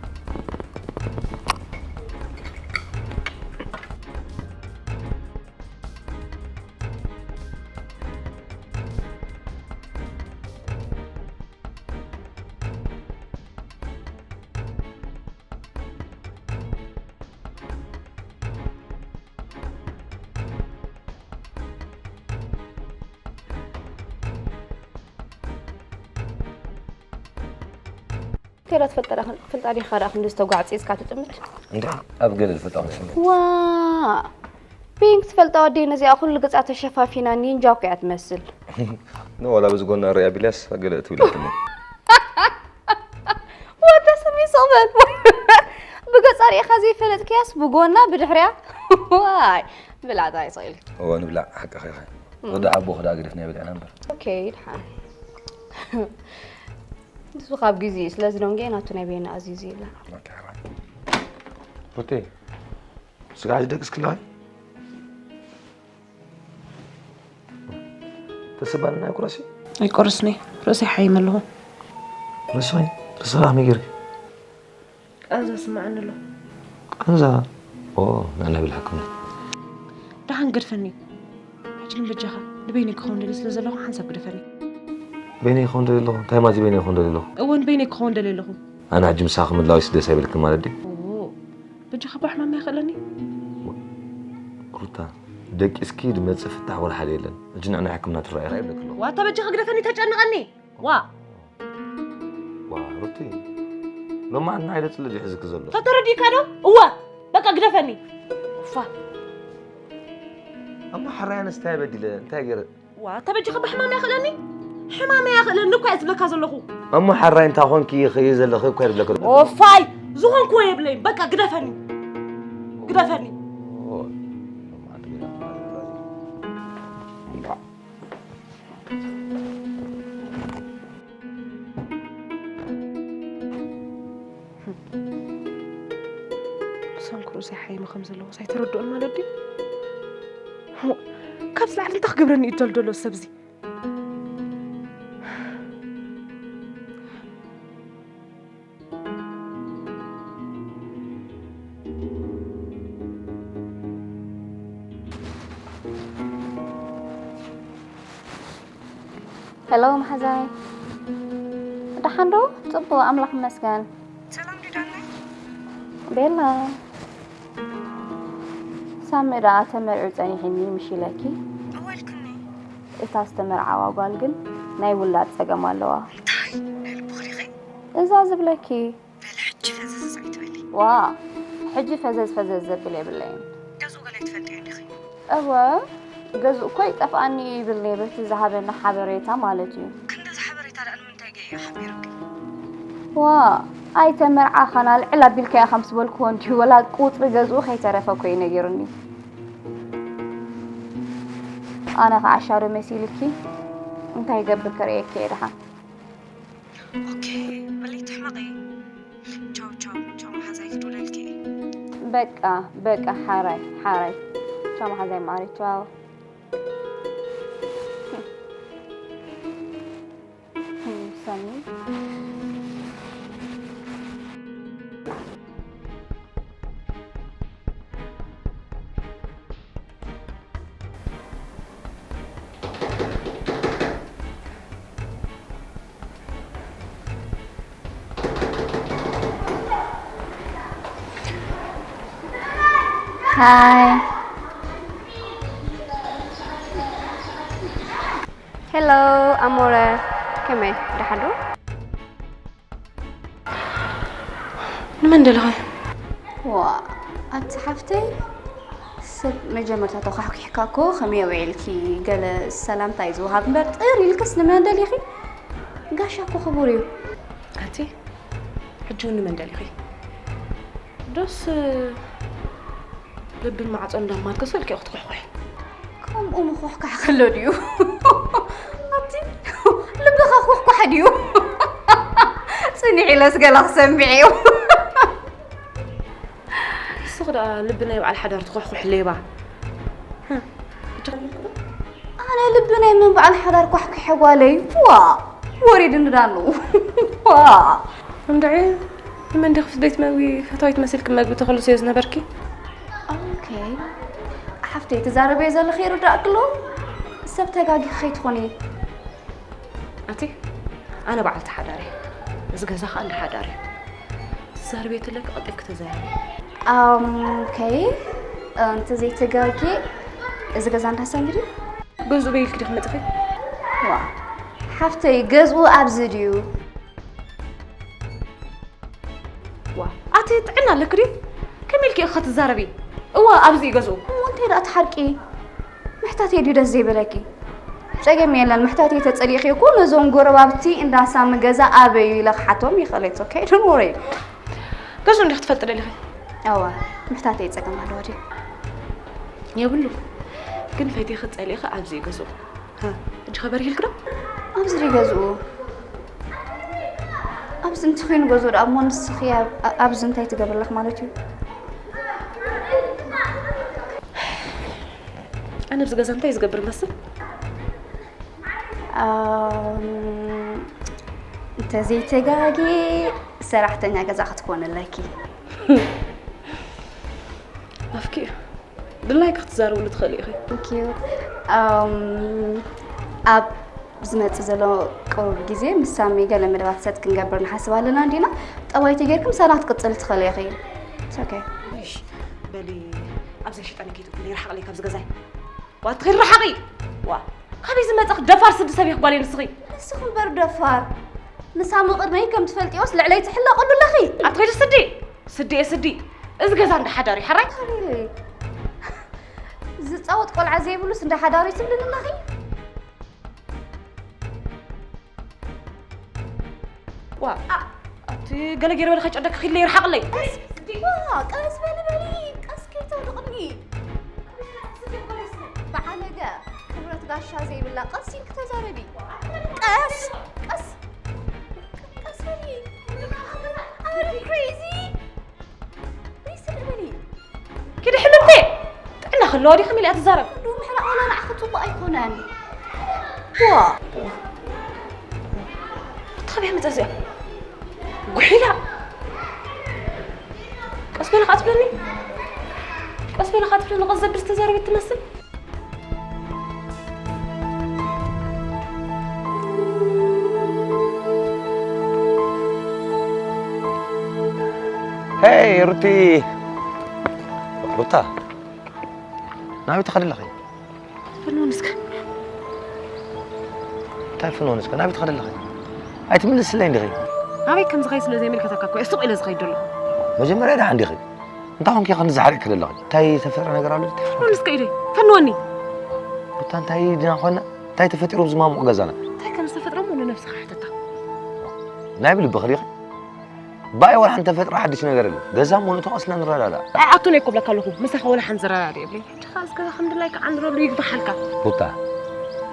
ከይዳ ትፈልጣ ዲኻ ደኣ ክንዲ ዝተጓዕፂ እስካ ትጥምት? እንታይ ኣብ ገለ ዝፈልጣ መስለኒ። ዋ ፒንክ ትፈልጣ ወዲ ነዚኣ ኩሉ ገፃ ተሸፋፊና ኒንጃ እኮ እያ ትመስል። ንወላ በዚ ጎና ሪኣ ቢልያስ ገለ እትብል የብለይ። ወዲ ስሚ ሶበል ብገፃ ሪኢኻ ዘይፈለጥክያስ ብጎና ብድሕሪያ ዋይ ብላታ ይስኢል። እወ ንብላዕ ሓቅኻ ኢኻ። ወዲ ሓቦ ክዳ ግደፍና ይበልዕና እምበር። ኦኬ ድሓን ንሱ ካብ ግዜ ስለ ዝደንገየ ናቱ ናይ ቤና ኣዚዙ ይብላ። ኦኬ ሓራይ። ሩቴ ስጋ ደቅስ ክላይ ተሰባልና ይቁረሲ ኣይቆርስኒ ርእሰይ ሓይም ኣለኹ። መስዋይ ተሰባ መገርክ ቃንዛ ስማዓኒ ኣሎ። ቃንዛ ኦ ናና ብል ሕክምና ደሓን ገድፈኒ። ሕጂ ግን በጃኻ ንበይነይ ክኸውን ደልየ ስለ ዘለኹ ሓንሳብ ግደፈኒ። በይነይ ክኸውን ደልየ ኣለኹ እንታይ ማለት እዩ በይነይ ክኸውን ደልየ ኣለኹ እወ ንበይነይ ክኸውን ደልየ ኣለኹ። ኣነ ሕጂ ምሳኺ ምድላዊስ ደስ ኣይበልክን ማለት ድዩ ኦ በጃኻ ባሕማም ኣይኽእለኒ። ሩታ ደቂስኪ ድመፅእ ፍታሕ ወላ ሓደ የለን ሕጂ ንዕና ሕክምና ትረኣይ ራይ ይብለክ ኣለኹ ዋታ በጃኻ ግደፈኒ ተጨንቐኒ። ዋ ዋ ሩቲ ሎማዓንትና ኣይደ ፅልድ ይሕዝክ ዘሎ ተተረዲእካ ዶ? እወ በቃ ግደፈኒ። ፋ እሞ ሓራይ ኣነስ እንታይ በዲለ እንታይ ገይረ ዋ ተበጃኻ ብሕማም ያኽእለኒ። ሕማም ያኽእለኒ እኮ እየ ዝብለካ ዘለኹ። እሞ ሓራይ እንታይ ኮንኪ ይኸይ ዘለኺ እኮ እየ ዝብለክ ዘለኹ ኦፋይ ዝኾንኩዎ የብለይን። በቃ ግደፈኒ ግደፈኒ። ብሰንኩ ርእሰይ ሓይመ ከም ዘለኹ ኣይተረድኦን ማለት ድዩ? ካብ ዝላዕሊ እንታይ ክገብረኒ እዩ ዘሎ ሰብ እዚ? ሄሎ መሓዛይ ደሓን ዶ? ፅቡቕ ኣምላኽ ይመስገን። ሰላም ዲዳና ቤላ ሳሚ ደኣ ተመርዑ ጸኒሕኒ ምሽ ኢለኪ። እወ ኢልክኒ። እታ ዝተመርዓዋ ጓል ግን ናይ ውላድ ጸገም ኣለዋ። እንታይ ናይ ልብኺ ዲኺ? እዛ ዝብለኪ። በሊ ሕጂ ፈዘዝ ኣይትበሊ። ዋ ሕጂ ፈዘዝ ፈዘዝ ዘብል የብለይን። ገዝኡ ገለ ኣይትፈልጥዮ ዲኺ? እወ ገዝኡ እኮ ይጠፍኣኒ ይብል ነይሩ እቲ ዝሃበኒ ሓበሬታ ማለት እዩ። ክንድዚ ሓበሬታ ደኣ ንምንታይ ገይዮ ሓቢሩኪ? ዋ ኣይተመርዓኻን ኣልዕል ኣቢልካዮ ከም ዝበልክዎ እንድዩ ወላ ቁፅሪ ገዝኡ ከይተረፈ እኮ እዩ ነጊሩኒ። ኣነ ከዓ ሻዶ መሲልኪ እንታይ ይገብር ከርእየኪ እየ ደሓን። ኦኬ በሊ ትሕመቒ። ቻው ቻው ቻው መሓዛይ ክድውለልኪ እየ። በቃ በቃ ሓራይ ሓራይ ቻው መሓዛይ ማዓረይ ቻው። ሳሚ ሃይ ሄሎ ኣሞረ ከመይ ደሓን ዶ? ንመን ደለኻ? ዋ ኣቲ ሓፍተይ ሰብ መጀመርታ ተኳሕኪሕካ እኮ ከመይ ውዒልኪ ገለ ሰላምታ እዩ ዝወሃብ እምበር ጥር ኢልክስ ንመን ደሊኺ? ጋሻ እኮ ክቡር እዩ። ኣቲ ሕጂ እውን ንመን ደሊኺ? ዶስ ልብን ማዕጾን እንዳማርከሱ ኢልኪ ክትኩሕኩሒ? ከምኡ ምኹሕካሕ ከሎ ድዩ? ኣቲ ልብኻ ኩሕኳሕ ድዩ? ጽኒዕ ኢለስ ገለ ክሰምዕ እዩ። ንስኺ ደኣ ልቢ ናይ በዓል ሓዳር ትኹሕኩሒ ሌባ። ኣነ ልቢ ናይ መን በዓል ሓዳር ኳሕኩሐ ጓለይ ዋ ወሪድኒ ዳኑ። ዋ። እንድዒ ንመን ዲኺ ፍትደይት መግቢ ፈታዊት መሲልኪ መግቢ ተኽሉ ስለ ዝነበርኪ? ኦኬ። ሓፍተይ ትዛረበዮ ዘለኺ ይርዳእክሎ። ሰብ ተጋጊ ከይትኾኒ። ኣቲ ኣነ በዓልቲ ሓዳር እየ። እዚ ገዛ ኸኣ እንዳ ሓዳር እዩ። ትዛረብዮ ተለኪ ቀልጢፍኪ ተዛረቢ። ኦኬ። እንተ ዘይተጋጊ እዚ ገዛ እንዳሳሚ ድዩ? ገዝኡ በይልኪ ዲኺ መጺኺ? ዋ ሓፍተይ ገዝኡ ኣብዚ ድዩ? ዋ ኣቲ ጥዕና ኣለኪ ድዩ? ከመይ ኢልኪ ኢኺ ትዛረቢ? እዋ ኣብዚ እዩ ገዝኡ። እሞ እንታይ ደኣ ትሓርቂ? ምሕታተይ ድዩ ደስ ዘይበለኪ? ጸገም የለን ምሕታተይ ተጸሊእኺ እኮ ነዞም ጎረባብቲ እንዳሳሚ ገዛ ኣበዩ ኢለ ክሓቶም ይኽእል። It's okay, don't worry። ገዝኡ እንዲኺ ክትፈልጢ ደሊኺ? እዋ ምሕታተይ ጸገም ኣለዎ ድዩ? የብሉ። ግን ፈቲኺ ጸሊእኺ ኣብዚ እዩ ገዝኡ። ሃ፣ ሕጂ ከ በሪህልኪ ዶ? ኣብዚ ድዩ ገዝኡ? ኣብዚ እንተኾይኑ ገዝኡ ደኣ እሞ ንስኺ ኣብ- ኣብዚ እንታይ ትገብሪ ኣለኺ ማለት እዩ? ኣነ ኣብዚ ገዛ እንታይ ዝገብር መስል? ኣም፣ እንተዘይተጋጊ ሰራሕተኛ ገዛ ክትኮን ኣለኪ። ኣፍኪ እዩ። ድላይኪ ክትዛረብሉ ትኽእሊ ኢኺ። Thank you። ኣም፣ ኣብ ዝመጽእ ዘሎ ቅሩብ ግዜ ምስ ሳሚ ገለ መደባት ሰጥ ክንገብር ንሓስብ ኣለና እንዲና። ጠባይቲ ጌርኪ ምሳና ክትቅጽል ትኽእሊ ኢኺ። It's okay። እሺ፣ በሊ ኣብዛ ሽጣን ከይትብሊ ርሓቕለይ ካብዚ ገዛይ። ዋ ትኺድ ርሓቒ። ዋ ካበይ ዝመጸኽ ደፋር ስዲ ሰብ ኢኺ ጓለይ ንስኺ። ንስኺ እምበር ደፋር። ንሳሚ ቅድመይ ከም ትፈልጥዮስ ልዕለይ ትሕለቕሉ ኣለኺ። ኣትኺዲ ስዲ። ስዲ እየ ስዲ። እዚ ገዛ እንዳ ሓዳር እዩ ሓራይ። ሓቢቢ። ዝጻወት ቆልዓ ዘይብሉስ እንዳ ሓዳር እዩ ትብልኒ ኣለኺ። ዋ ኣቲ ገለ ገይረ በለ ከጨደካ ኺድለይ ርሓቕለይ። ዋ ቀስ በሊ በሊ ቀስ ከይተውድቕኒ። በዓለገ ክብረት ጋሻ ዘይብላ ቀስ ኢልኪ ተዛረቢ። ቀስ ቀስ ቀስ በሊ። Are you crazy? ወይ ስቕ በሊ። ኪዲ ሕልምቴ ጥዕና ክለዋ ዲኻ ሚልያ ትዛረብ። ዶ ምሕራቕ ወላ ንዓኺ ጽቡቕ ኣይኮነን። ዋ ብታበያ መጻ እዚኣ ጉሒላ። ቀስ በለ ኸዓ ትብለኒ። ቀስ በለ ኸዓ ትብለኒ። ቀስ ዘብል ዝተዛረበት ትመስል። ሄይ ሩቲ። ሩታ ናበይ ትኸዲ ኣለኺ? ፈንወኒ እስከ። እንታይ ፈንወኒ እስከ? ናበይ ትኸዲ ኣለኺ? ኣይትምልስለይ እንዲኺ? ናበይ ከም ዝኸይድ ስለ ዘይምልከተካ እኮ እየ ሱቕ ኢለ ዝኸይድ ዘለኹ። መጀመርያ ደሓን ዲኺ? እንታይ ኾንኪ ኢኺ ክንዲ ዝሓሪቕኪ ዘለኺ? እንታይ ዝተፈጥረ ነገር ኣሎ? እንታይ ፈንወኒ እስከ ኢደይ፣ ፈንወኒ። ሩታ እንታይ ድና ኾና? እንታይ ተፈጢሩ ኣብዚ ማሙቕ ገዛና? እንታይ ከም ዝተፈጥረ እሞ ንነብስኻ ሕተታ። ናይ ብልብኺ ዲኺ? ባይ ዋላ ሓንቲ ተፈጥሮ ሓድሽ ነገር የለን። ገዛ እሞ ንእቶ ቀስና ንረዳዳእ። ኣይኣቱን እየ እኮ ብለካ ኣለኹ። ምሳኻ ዋላ ሓንቲ ዝረዳድእ የብለይ። ሕጂ ኸኣ እስከ እዛ ክንዲ ላይክ ዓንድረሉ ይግፋሓልካ። ሩታ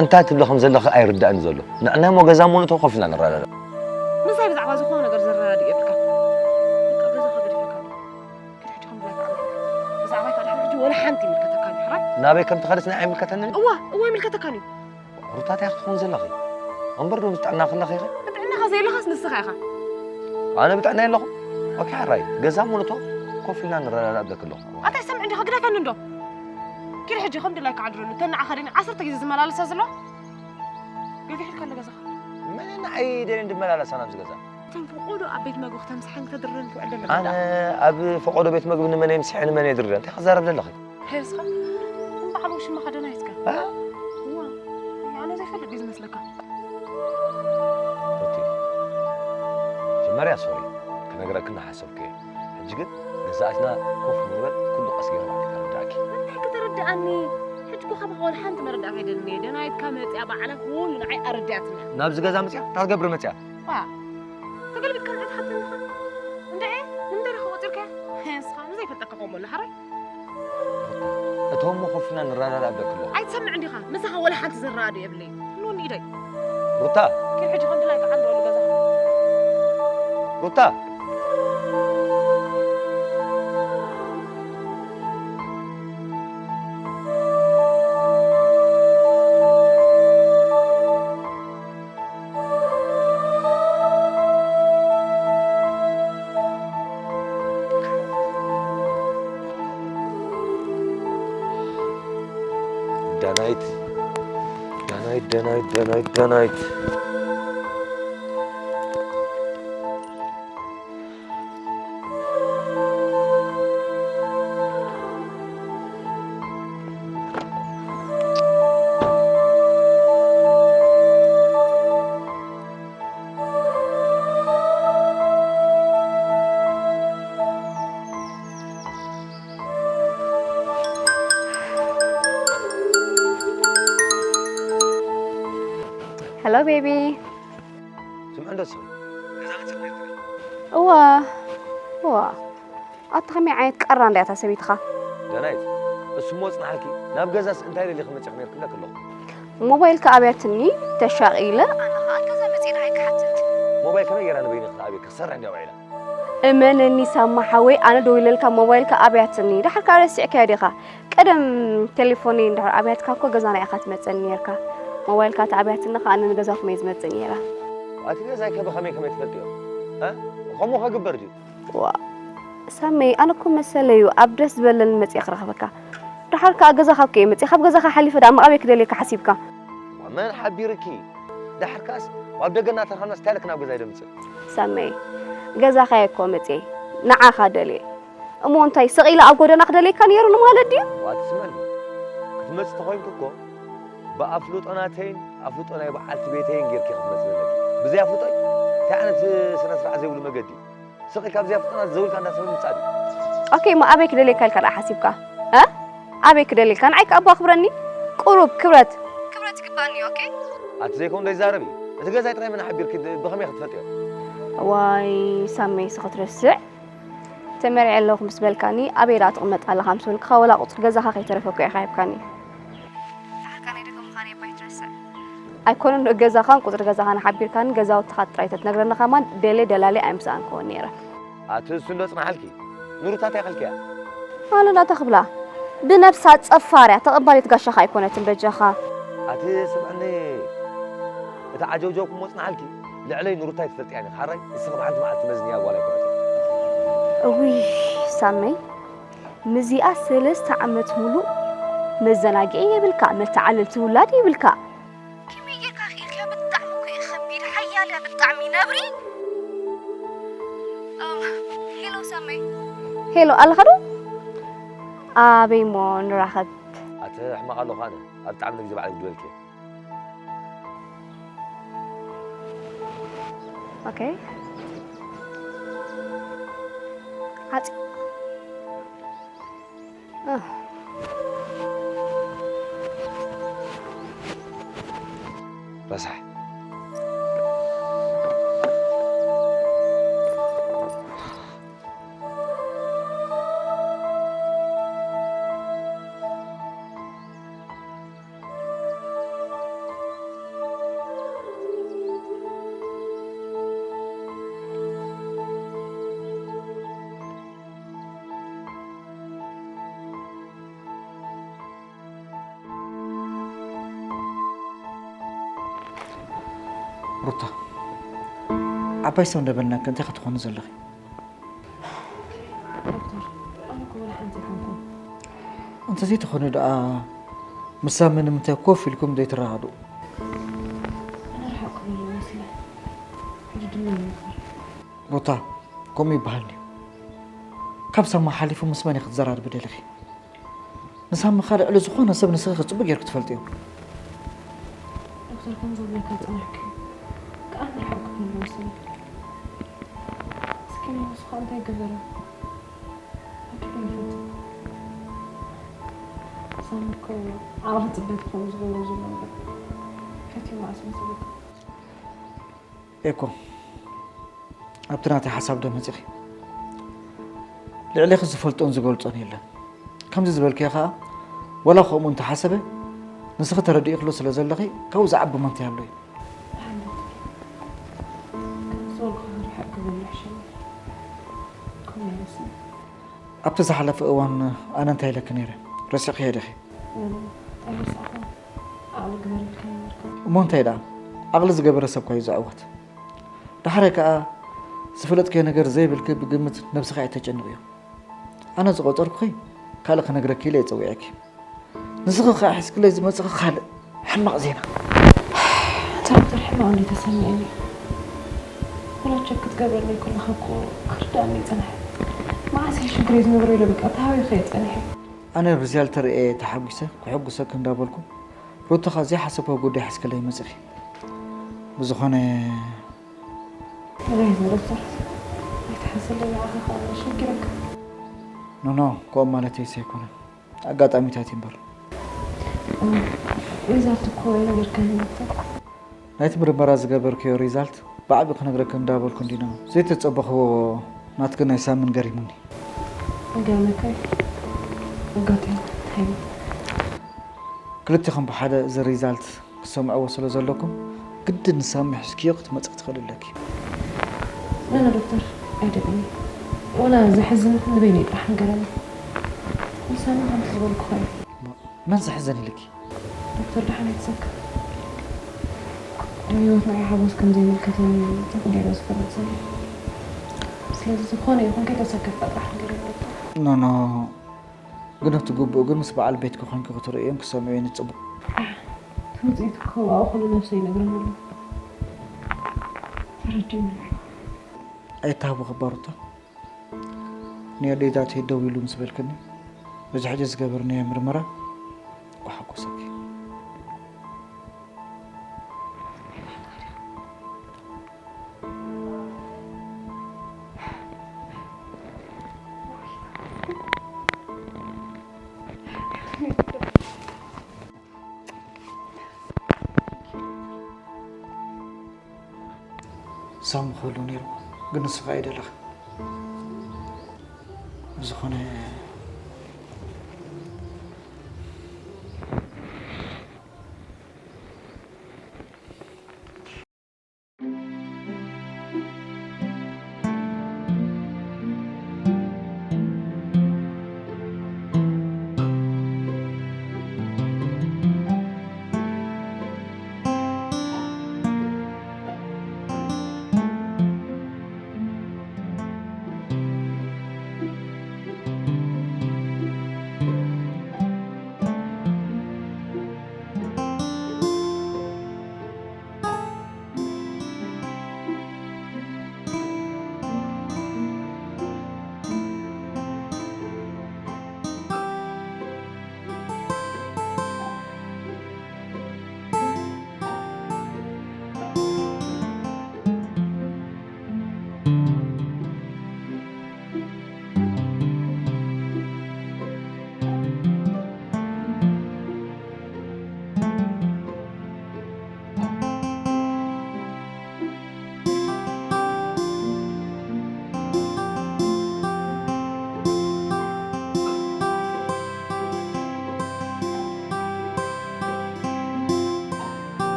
እንታይ ትብሊ ከም ዘለኺ ኣይርዳእን ዘሎ። ንዕናይ እሞ ገዛ እሞ ንእቶ ኮፍ ኢልና ንረዳዳእ። ምሳይ ብዛዕባ ዝኾነ ነገር ዘረዳድእ የብልካን። በቃ ገዛኻ ገዲፈካ ኣለኹ። ኪድ ሕጂ ከም ድላይካ ዓንድረሉ። ብዛዕባይ ከኣ ድሕሪ ሕጂ ዋላ ሓንቲ ይምልከተካ እዩ ሕራይ። ናበይ ከም ትኸድስ ንዓይ ኣይምልከተንን እዩ። እወ እወ ኣይምልከተካን እዩ። ሩታ እንታይ ክትኾን ዘለኺ? እምበር ዶ ብጥዕና ከለኺ ኢኺ? ብጥዕናኻ ዘየለኻስ ንስኻ ኢኻ። ኣነ ብጥዕና የለኹ? ኦኬ ሕራይ ገዛ እሞ ንእቶ ኮፍ ኢልና ንረዳዳእ እብለኪ ኣለኹ። ኣታ ይሰምዕ እንዲኻ ግደፈኒ እንዶ። ኪድ ሕጂ ከም ድላይካ ዓንድረሉ እተን ንዓኻ ደን ዓሰርተ ግዜ ዝመላለሳ ዘለዋ። ገፊሕልካ ኣሎ ገዛኻ። መን ንዓይ ደልየን ድመላለሳ ናብዚ ገዛ? እተን ፈቖዶ ኣብ ቤት መግቢ ክተምስሐን ክተድርረን ትውዕል ዘለኻ ኣነ ደኣ። ኣብ ፈቖዶ ቤት መግቢ ንመን የምስሐ ንመን የድርረ እንታይ ክትዛረብ ዘለኺ? ሄስኻ እምበዓል ውሽማኻ ደናይትካ። እ? እዋ ኣነ ዘይፈልጥ ድዩ ዝመስለካ? ሩቲ መጀመርያ ሶሪ ክነግረኪ እናሓሰብኩ እየ። ሕጂ ግን ገዛእትና ኮፍ ንበል ኩሉ ቀስ ገይረ ባዕለይ ከረድኣኪ። እንታይ ክተረድኣኒ? ሕጂ እኮ ካባኻ ዋላ ሓንቲ መረዳእታ ኣይደልን እየ። ደናይትካ መፂኣ ባዕላ ኩሉ ንዓይ ኣረዲኣትና። ናብዚ ገዛ መፂኣ እንታይ ክትገብር መፂኣ? ዋ ተገልቢጥካ ንዓይ ትሓተኒ ኢኻ? እንድዒ ንምንታይ ኢኻ ቆፂርካያ? ንስኻ ንዘይፈልጠካ ከምኡ ኣሎ ሓራይ። እቶም እሞ ኮፍ ኢልና ንረዳዳእ እብለኪ ኣለኹ። ኣይትሰምዕን ዲኻ? ምሳኻ ወላ ሓንቲ ዘረዳድእ የብለይን። ኖኒ ኢደይ። ሩታ። ኪድ ሕጂ ከም ድላይካ ዓንድረሉ ገዛኻ። ሩታ። ዳናይት፣ ዳናይት፣ ዳናይት፣ ዳናይት፣ ዳናይት። Hello baby. ስምዒ እንዶ ስምዒ። እዋ እዋ ኣታ ከመይ ዓይነት ቀራ እንዳያ እታ ሰበይትኻ። ዳናይት፣ እሱ እሞ ጽንሓልኪ፣ ናብ ገዛስ እንታይ ደሊኺ መጺኺ ነይርኪ ኢለኪ ኣለኹ። ሞባይልካ ኣብያትኒ ተሻቒለ ኣነ ኸኣ ገዛ መጺእ ደሃይ ክሓትት። ሞባይል ከመይ ገይራ ንበይኒ ክትኣብየኪ ክትሰርሕ እንድያ ውዒላ። እመነኒ ሳማ ሓወይ ኣነ ደዊለልካ ሞባይልካ ኣብያትኒ ደሓር ከኣ ረሲዕካያ ዲኻ። ቀደም ቴሌፎነይ እንድሕር ኣብያትካ እኮ ገዛና ኢኻ ትመጸኒ ኔርካ። ሞባይልካ ተኣብያትኒ ከኣ ኣነ ንገዛኹም እየ ዝመጽእ ኔረ። ኣቲ ገዛይ ከ ብኸመይ ከመይ ትፈልጥዮ? እ? ከምኡ ከግበር ድዩ? ዋእ ሳመይ ኣነ እኮ መሰለይ እዩ ኣብ ደስ ዝበለኒ መጺኤ ክረኽበካ። ደሓር ከኣ ገዛኻ እኮ እየ መጺኤ ካብ ገዛኻ ሓሊፈ ደኣ መኣበይ ክደልየካ ሓሲብካ? ዋእ መን ሓቢርኪ? ደሓር ከኣስ ኣብ ደገ እናተረኻብናስ እንታይ ኢለኪ ናብ ገዛይ ደምጽእ? ሳመይ ገዛኻ እየ እኮ መጺኤ ንዓኻ ደልየ። እሞ እንታይ ስቕ ኢለ ኣብ ጎደና ክደልየካ ነይሩ ንማለት ድዩ? ዋእ ትስምዕኒ። ክትመጺ ተኾይንኪ እኮ ብኣፍልጦ ናተይን ኣፍልጦ ናይ በዓልቲ ቤተይን ጌርኪ ክትመጺ ዘለኪ። ብዘይ ኣፍልጦይ እንታይ ዓይነት ስነ ስርዓት ዘይብሉ መገዲ? ስቕ ኢልካ ብዘይ ኣፍልጦ ናተይ ዘው ኢልካ እንዳ ሰብ ምምጻእ ድዩ? ኦኬ እሞ ኣበይ ክደልየካ ኢልካ ደኣ ሓሲብካ? እ? ኣበይ ክደልየካ? ንዓይ ከኣ እባ ኣኽብረኒ። ቁሩብ ክብረት ክብረት ይግባኣኒ እዩ ኦኬ? ኣቲ ዘይከውን ዶ ይዛረብ እዩ? እቲ ገዛይ ጥራይ መን ሓቢርኪ ብኸመይ ክትፈልጥዮ? እዋይ ሳመይሲ ክትርስዕ። ተመሪዐ ኣለኹ ምስ በልካኒ ኣበይ ደኣ ትቕመጥ ኣለኻ ምስ በልኩኻ ወላ ቁጽሪ ገዛኻ ከይተረፈ እኮ ኢኻ ሂብካኒ። ደሓር ከኣ ናይ ደገ ምዃነይ እባ ኣይትረስዕ። ኣይኮነን ገዛኻን ቁጽሪ ገዛኻን ሓቢርካኒ ገዛውትኻ ጥራይ ተትነግረኒ ከማን ደልየ ደላልየ ኣይምሰኣንክዎን ነይረ። ኣቲ እሱ እንዶ ጽንሓልኪ ንሩታ እንታይ ከልክያ? ኣነ ናታ ክብላ ብነብሳ ጸፋርያ ተቐባሊት ጋሻኻ ኣይኮነትን በጃኻ። ኣቲ ስምዕኒ እቲ ዓጀውጀውኩሞ ጽንሓልኪ ልዕለይ ንሩታ ኣይትፈልጥያን ኢኺ ሓራይ ንስኺ ብሓንቲ መዓልቲ መዝንያ ጓል ኣይኮነትን። እውይ ሳመይ ምዚኣ ሰለስተ ዓመት ሙሉእ መዘናግዒ የብልካ መተዓለልቲ ውላድ የብልካ። ከመይ ጌርካ ክኢልካዮ ብጣዕሚ እኮ እዩ ከቢድ ሓያል እያ ብጣዕሚ ነብሪ። ሄሎ ሳመይ። ሄሎ ኣለኻ ዶ? ኣበይ እሞ ንራኸብ? ኣቲ ሕማቕ ኣለኹ ኣነ ኣብ ጣዕሚ ንግዜ ባዕለይ ክድወልኪ። ኦኬ ዓጽ ረሳሕ ሩታ ዓባይ ሰብ እንዳበልናኪ እንታይ ክትኾኒ ዘለኺ? ዶክተር ኣነ እኮ ወላ ሓንቲ ኣይኮንኩን። እንተዘይትኾኒ ደኣ ምስ ሳሚ ንምንታይ ኮፍ ኢልኩም ዘይትረዳድኡ? ኣነ ርሕቕ ክብል ይመስለ ሕጂ ድማ ይመኽር። ሩታ ከምኡ ይበሃል ድዩ? ካብ ሳሚ ሓሊፉ ምስ መን ኢኺ ክትዘራረቢ ደሊኺ? ንሳሚ ከኣ ልዕሊ ዝኾነ ሰብ ንስኺ ጽቡቕ ጌርኪ ትፈልጥዮ። ዶክተር ከም ዝብለካ ጸኒሕኪ ከኣ ንርሓቕ ክትብሊ ወሲንኪ። እስኪ ንሱ ከኣ እንታይ ገበረ? ኣንቱዶ ይፈቱ? ሳሚ እኮ ዓቕሊ ጽበት ከም ዝገብሮ ዘሎ እምበር ፈትዩ መዓስ መሰለካ? ኤኮ ኣብቲ ናተይ ሓሳብ ዶ መጺኺ? ልዕሌኺ ዝፈልጦን ዝገልጾን የለን። ከምዚ ዝበልክዮ ኸኣ ዋላ ከምኡ እንተሓሰበ ንስኺ ተረዲእክሉ ስለ ዘለኺ ካብኡ ዝዓቢ መንታይ ኣሎ እዩ? ኣብቲ ዝሓለፈ እዋን ኣነ እንታይ ኢለኪ ነይረ? ረሲዕክዮ ዲኺ? ኣይረሳዕኩን። ዓቕሊ ግበር ኢልካኒ ነይርካ። እሞ እንታይ ደኣ? ዓቕሊ ዝገበረ ሰብ እኳ እዩ ዝዕወት። ዳሕራይ ከኣ ዝፈለጥክዮ ነገር ዘይብልኪ ብግምት ነብስኺ ኣይተጨንቕዮ። ኣነ ዝቖጸርኩኺ ካልእ ክነግረኪ ኢለ እየ ጸዊዐኪ። ንስኺ ከኣ ሒዝክለይ ዝመጽኺ ካልእ ሕማቕ ዜና። ትራክተር ሕማቕ እንዲ ተሰሚዕኒ። ወላ ቸክ ክትገብረለይ ከለኻ እኮ ክርዳእኒ ይጸንሐ። መዓስ እዩ ሽግር ዝነብሮ ኢለ በቃ ተሃዊኸ እየ ጸኒሐ። ኣነ ሪዛልት ርእየ ተሓጒሰ ክሕጉሰኪ እንዳበልኩ ሩታ ከኣ ዘይሓሰብክዎ ጉዳይ ሒዝክለይ መጺኺ። ብዝኾነ ሬዝ ዶክተር ኣይትሓዝለይ ንዓኻ ከኣ ሸጊረካ። ኖኖ ከምኡ ማለተይስ ኣይኮነን። ኣጋጣሚታት እዩ እምበር። ሪዛልት እኮ ኣይነገርከኒ ዶክተር። ናይቲ ምርመራ ዝገበርክዮ ሪዛልት ብዓቢ ክነግረኪ እንዳበልኩ እንዲና ዘይተጸበኽዎ ናትኪ ናይ ሳምን ገሪሙኒ። ይገርመካ እዩ ኣጋጢሙ እንታይ እዩ? ክልቲኹም ብሓደ እዚ ሪዛልት ክትሰምዕዎ ስለ ዘለኩም ግድን ንሳሚ ሒዝክዮ ክትመጽኢ ትኽእሊ ኣለኪ። ላላ ዶክተር ኣይደግም እዩ። ወላ ዘሕዝን ንበይነይ ጥራሕ ንገረኒ። ንሳሚ ከምቲ ዝበልኩኻ እዩ። መን ዘሕዝን ኢልኪ? ዶክተር ደሓን ኣይትሰከፍ። ኣብ ህይወት ንዓይ ሓጎስ ከም ዘይምልከተኒ ጥንቁቕ ገይረ ዝፈልጥ ሰብ እየ። ስለዚ ዝኾነ ይኹን ከይተሰከፍካ ጥራሕ ንገረኒ ዶክተር። ኖ ኖ ግን እቲ ግቡእ ግን ምስ በዓል ቤትኪ ኮንኪ ክትርእዮን ክሰምዕዮን እዩ ጽቡቕ። እቲ ውጽኢት እኮ ኣብኡ ከሎ ነብሰይ ይነግረኒ ኣሎ። ተረዲእኒ ኣሎ። ኣይተሃቡ ክባሩታ ንየዴታተይ ደው ኢሉ ምስ በልክኒ በዚ ሕጂ ዝገበርናዮ ምርመራ ክሓጎሰኪ። ሳሙ ክህሉ ነይሩ ግን ንስኻ ኣይደለኻ። ብዝኾነ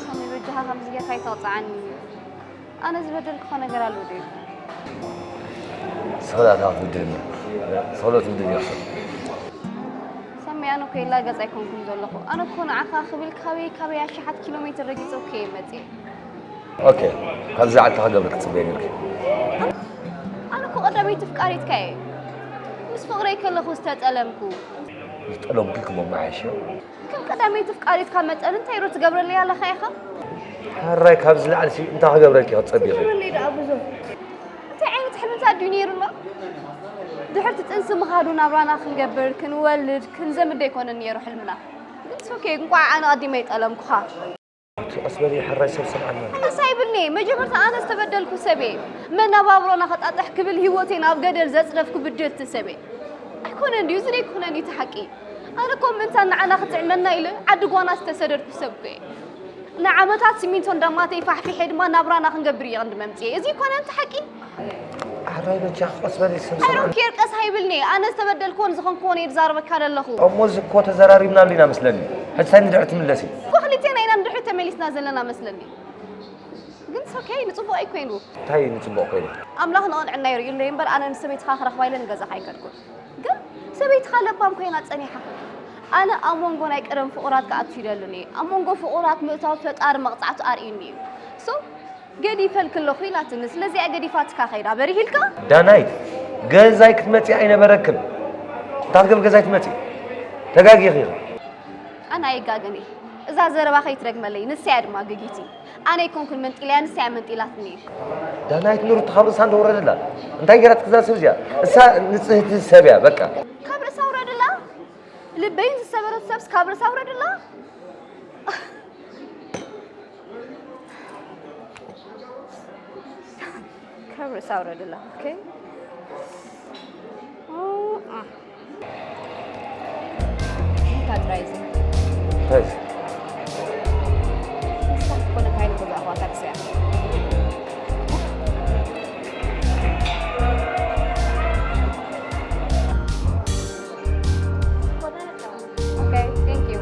ሳሚ በጃኻ ከምዚ ጌርካ ኣይተቕጽዓኒ። ኣነ ዝበደልኩኻ ነገር ኣሎ ድዩ? ንስኺ ዳኣ እንታይ ክትብድልኒ? ንስኺ ዶ ትብድልኒ ኢኺ? ሳሚ ኣነ እኮ ይላገጽ ኣይኮንኩን ዘለኹ። ኣነ እኮ ንዓኻ ክብል ካበይ ካበይ ኣሽሓት ኪሎ ሜትር ረጊጸ እኮ እየ መጽየ። ኦኬ፣ ካብዚ ዝዓቢ እንታይ ክገብር ክትጽበየኒ ኢልኪ? ኣነ እኮ ቀዳመይቲ ፍቃሪትካ እየ። ምስ ፍቕረይ ከለኹ ዝተጠለምኩ። ዝጠለምኩ ኢልኪ እሞ መዓሽ እዩ። ከም ቀዳመይቲ ፍቃሪትካ መጠን እንታይ ዶ ትገብረለይ ኣለኻ ኢኻ? ሕራይ ካብዚ ላዕሊ ሲ እንታይ ክገብረልኪ ክትጸብዪ ኢኺ? ትገብረለይ ደኣ ብዙሕ። እንታይ ዓይነት ሕልምታት ድዩ ነይሩ ኣሎ? ድሕርቲ ጥንሲ ምኻዱ ናብራና ክንገብር፣ ክንወልድ፣ ክንዘምድ ኣይኮነን ነይሩ ሕልምና። It's okay፣ እንቋዕ ኣነ ቀዲመ ይጠለምኩኻ። ቀስ በሊ ሕራይ ሰብ ሰምዓና። ቀስ ኣይብልኒ። መጀመርታ ኣነ ዝተበደልኩ ሰብ እየ። መነባብሮና ከጣጥሕ ክብል ህይወተይ ናብ ገደል ዘጽደፍኩ ብድልቲ ሰብ እየ። ኣይኮነን ድዩ? እዚ ደይኮነን እቲ ሓቂ? ኣነ እኮ ምእንታን ንዓና ክጥዕመና ኢለ ዓዲ ጓና ዝተሰደድኩ ሰብ እኮ እየ። ንዓመታት ሲሚንቶ እንዳማተይ ፋሕፊሐ ድማ ናብራና ክንገብር እየ ቅድሚ መምጽኤ። እዚ ይኮነን እቲ ሓቂ? ሕራይ በጃኺ ቀስ በሊ ሰብ ሰምዓና። ኬር ቀስ ኣይብልኒ። ኣነ ዝተበደልኩዎን ዝኾንኩዎን እየ ዝዛረበካ ዘለኹ። እሞ እዚ እኮ ተዘራሪብናሉ ኢና መስለኒ። ሕጂ እንታይ ንድሕሪ ትምለሲ? እኮ ክልቴና ኢና ንድሕሪት ተመሊስና ዘለና መስለኒ። ግን it's okay፣ ንጽቡቕ እዩ ኮይኑ። እንታይ ንጽቡቕ ኮይኑ? ኣምላኽ ንቕንዕና የርእየለይ እምበር፣ ኣነ ንሰበይትኻ ክረኽባ ኢለ ንገዛኻ ኣይከድኩን። ግን ሰበይትኻ ለባም ኮይና ጸኒሓ። ኣነ ኣብ መንጎ ናይ ቀደም ፍቑራት ክኣቱ ኢደሉኒ። ኣብ መንጎ ፍቑራት ምእታው ፈጣሪ መቕጻዕቱ ኣርእዩኒ እዩ። So፣ ገዲፈልኪ ኣለኹ ኢላትኒ። ስለዚ እያ ገዲፋትካ ከይዳ። በሪህ ኢልካ? ዳናይት፣ ገዛይ ክትመጺ ኣይነበረክን። እንታይ ክትገብሪ ገዛይ ትመጺ? ተጋጊኺ ኢኺ። ኣነ ኣይጋገን እየ። እዛ ዘረባ ከይትደግመለይ፣ ንሳ እያ ድማ ገጊቲ። ኣነ ኣይኮንኩን መንጢለያ፣ ንሳ እያ መንጢላትኒ። ዳናይት ንሩታ ካብ ርእሳ እንደወረደላ። እንታይ ገይራትኪ እዛ ሰብ እዚኣ? እሳ ንጽህቲ ሰብ እያ፣ በቃ። ካብ ርእሳ ውረድላ? ልበይን ዝሰበረት ሰብስ ካብ ርእሳ ውረድላ? ካብ ርእሳ ውረድላ። ኦኬ። ኦ፣ አ። እንታይ ጥራይ እዚ? እንታይ እዚ? ንስኻ ክትኮነ ካይን ክዛእዋ ታክሲ እያ። Okay, thank you.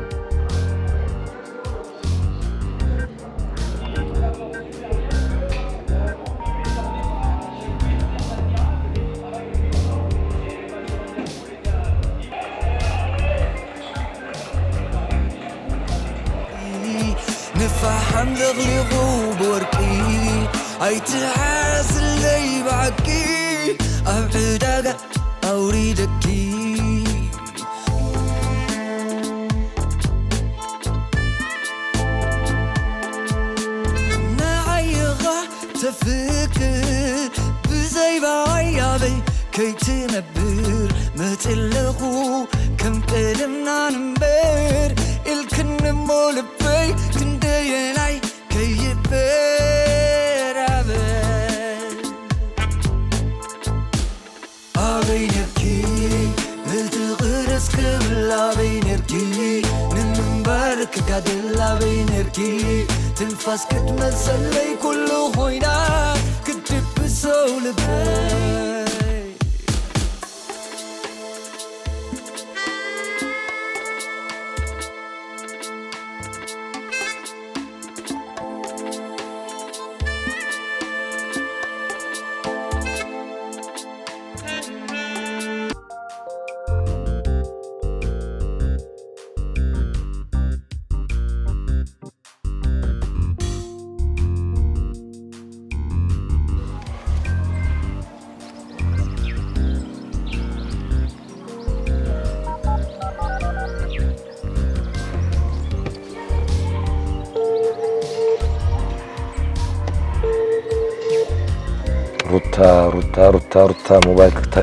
ንፋሓም ለኽሊኹ ብወርቂ ኣይትሓዝለይ ብዓቂ ኣብ ዕዳጋ ኣውሪደኪ። ንዓይኻ ተፍቅር ብዘይ ባይ ኣበይ ከይትነብር መፅለኹ ከም ቀደምና ንንበር ኢልክኒ እሞ ልበይ ክንደየናይ ከይበራበር ኣበይ ነርኪ ምእንቲ ቅርስ ክብል ኣበይ ነርኪ ንምንባር ክጋደል ኣበይ ነርኪ ትንፋስ ክትመሰለይ ኩሉ ኮይና ክትድብሰው ልበይ ሩታ ሩታ ሩታ ሩታ ሞባይል ክታ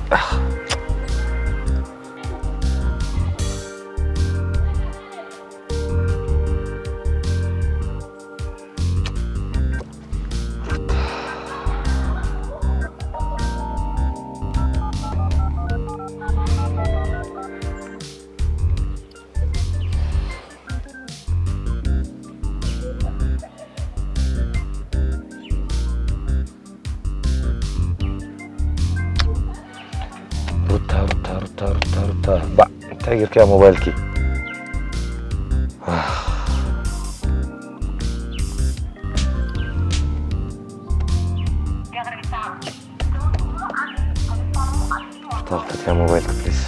ሩታ ሩታ ሩታ ሩታ ሩታ ሩታ ባዕ እንታይ ጌርክያ ሞባይልኪ? ሩታ ክፈትያ ሞባይልኪ ፕሊዝ።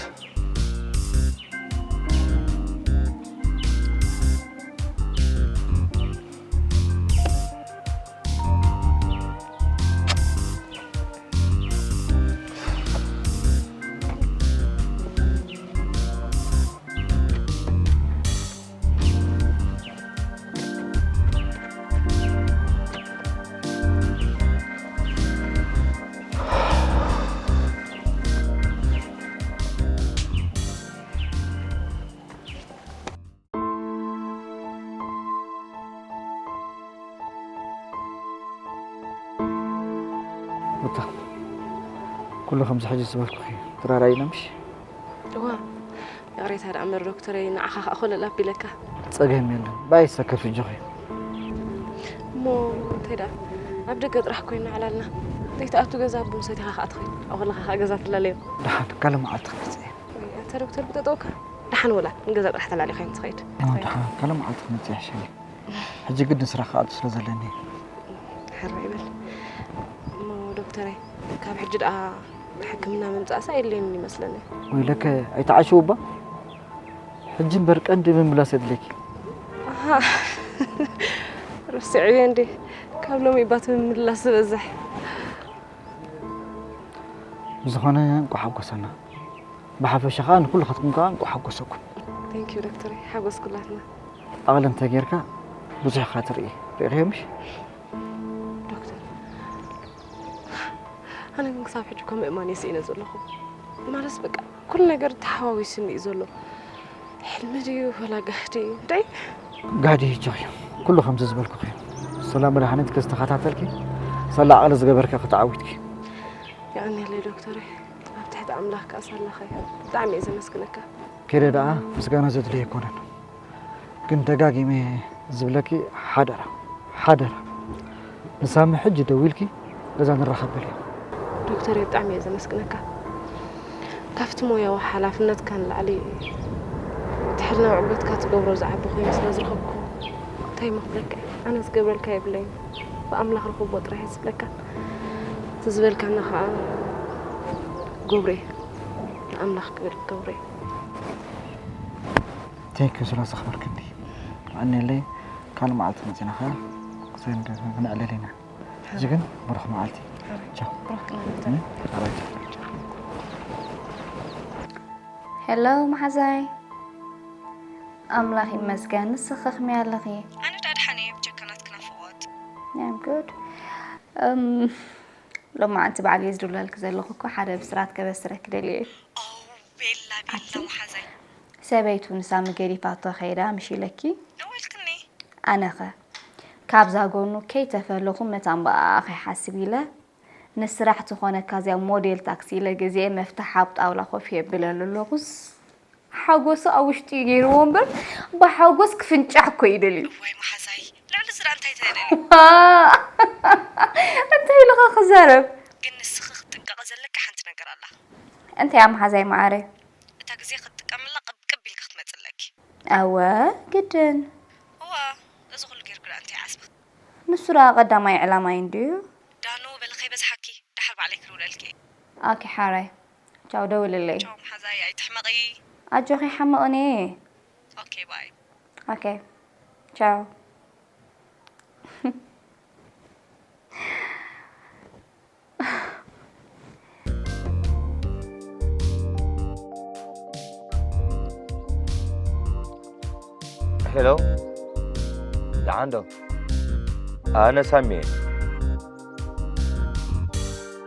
እታ ኩሉ ከምዚ ሕጂ ዝበልኩኺ ተራራይና ምሽ? እዋ፣ ይቕሬታ ደኣ እምበር ዶክተረይ፣ ንዓኻ ኸኣ ኮለል ኣቢለካ። ጸገም የለን። ባይ ሰከፍ እጆኺ። እሞ እንታይ ደኣ፣ ኣብ ደገ ጥራሕ ኮይና ዕላልና። ዘይትኣቱ ገዛ ቡን ሰቲኻ ኸኣ ትኸይድ። ኣብ ከለኻ ኸኣ ገዛ ትላለዮ። ደሓን፣ ካልእ መዓልቲ ክመጽእ እየ። ወይ፣ ኣታ ዶክተር ብጠጠውካ? ደሓን ወላ ንገዛ ጥራሕ ተላሊኻ እዮም ትኸይድ። እሞ ደሓን፣ ካልእ መዓልቲ ክመጽእ ይሕሸኒ። ሕጂ ግድን ስራሕ ክኣቱ ስለ ዘለኒ። ሕራይ በል። እሞ ዶክተረይ፣ ካብ ሕጂ ደኣ ሕክምና ምምጻእሳ የድልየኒ ይመስለኒ። ወይለከ ኣይትዓሽው እባ። ሕጂ እምበር ቀንዲ ምምላስ የድልየኪ። ኣሃ፣ ረሲዐዮ እንዴ? ካብ ሎሚ እባ እቲ ምምላስ ዝበዝሕ። ብዝኾነ እንቋዕ ሓጎሰና። ብሓፈሻ ኸኣ ንኩላኻትኩም ከኣ እንቋዕ ሓጎሰኩም። Thank you ዶክተረይ፣ ሓጎስ ኩላትና። ኣቕልንተ ጌርካ ብዙሕ ኢኻ ትርኢ። ርኢኽዮ ምሽ? ዶክተር፣ ኣነ ግን ክሳብ ሕጂ እኮ ምእማን እየ ስኢነ ዘለኹ። ማለትስ በቃ ኩሉ ነገር ተሓዋዊሱኒ እዩ ዘሎ። ሕልሚ ድዩ ወላ ጋህዲ? እንታይ? ጋህዲ ይጆኺ። ኩሉ ከምዚ ዝበልኩኺ እዩ። ሰላም መድሓኒት ከስተኸታተልኪ፣ ሳላ ዓቕሊ ዝገበርኪ ከተዓዊትኪ። የቐንየለይ ዶክተረይ። ኣብ ትሕቲ ኣምላኽ ከኣ ሳላኸ። ብጣዕሚ እየ ዘመስግነካ። ከይደ ደኣ ምስጋና ዘድልዮ ኣይኮነን። ግን ደጋጊመ ዝብለኪ ሓደራ፣ ሓደራ። ንሳሚ ሕጂ ደዊልኪ ገዛ ንራኸብ በልዮ። ዶክተረይ ብጣዕሚ እየ ዘመስግነካ። ካብቲ ሞያዊ ሓላፍነትካ ንላዕሊ እቲ ሕልናዊ ዕግበትካ ትገብሮ ዝዓቢ ኮይኑ ስለ ዝረኸብኩ እንታይ እሞ ክብለካ እየ? ኣነ ዝገብረልካ የብለይን። ብኣምላኽ ርኽቦ ጥራሕ እየ ዝብለካ። እቲ ዝበልካኒ ኸኣ ገብሮ እየ። ንኣምላኽ ክብል ገብሮ እየ። Thank you ስለ ዘኽበርክኒ። የቐንየለይ። ካልእ መዓልቲ መጺና ኸኣ ክሰንድ-፣ ክነዕልል ኢና። ሕጂ ግን ብሩኽ መዓልቲ። ሕራይ። ቻው። ብሩኽ ቅነ ዶክተር። እም፣ ሕራይ ቻው። ሄሎ መሓዛይ። ኣምላኽ ይመስገን። ንስኺ ከመይ ኣለኺ? ኣነ ደኣ ደሓን እየ፣ ብጀካ ናትኪ ናፍቖት። I'm good። እም፣ ሎማዓንቲ ባዕለይ ዝድውለልኪ ዘለኹ እኮ ሓደ ብስራት ከበስረኪ ደልየ እየ። ኦ፣ ቤላ፣ ቤላ ኣቲ? መሓዛይ። ሰበይቱ ንሳሚ ገዲፋቶ ከይዳ ምሽ ኢለኪ? ደወልክኒ? ኣነኸ? ካብዛ ጎኑ ከይተፈለኹ መታን ብኣኣ ከይሓስብ ኢለ፣ ንስራሕ ትኾነካ እዚኣ ሞዴል ታክሲ ኢለ ገዚኤ መፍትሕ ኣብ ጣውላ ኮፍ የብለሉ ኣለኹስ፣ ሓጎሱ ኣብ ውሽጡ እዩ ገይርዎ እምበር፣ ብሓጎስ ክፍንጫሕ እኮ እዩ ደልዩ። እዋይ መሓዛይ፣ ልዕሊ እዚ ደኣ እንታይ ተደልዩ? እንታይ ኢልኻ ክዛረብ? ግን ንስኺ ክትጥንቀቒ ዘለኪ ሓንቲ ነገር ኣላ። እንታይ እያ መሓዛይ መዓረይ? እታ ግዜ ክትጥቀምላ ቅብቅብ ኢልኪ ክትመጺ ኣለኪ። እወ፣ ግድን። እወ፣ እዚ ኩሉ ጌርኩ ደኣ እንታይ ዓስቢ? ንሱ ደኣ ቀዳማይ ዕላማይ እንድዩ። ዳኑ በሊ ከይበዝሓኪ፣ ደሓር ባዕለይ ክድውለልኪ እየ። ኦኬ፣ ሓራይ። ቻው፣ ደውልለይ። ቻው መሓዛይ፣ ኣይትሕመቒ። ኣጆኺ፣ ይሓምቕን እየ። ኦኬ፣ ባይ። ኦኬ፣ ቻው። ሄሎ፣ ደሓን ዶ? ኣነ ሳሚ እየ።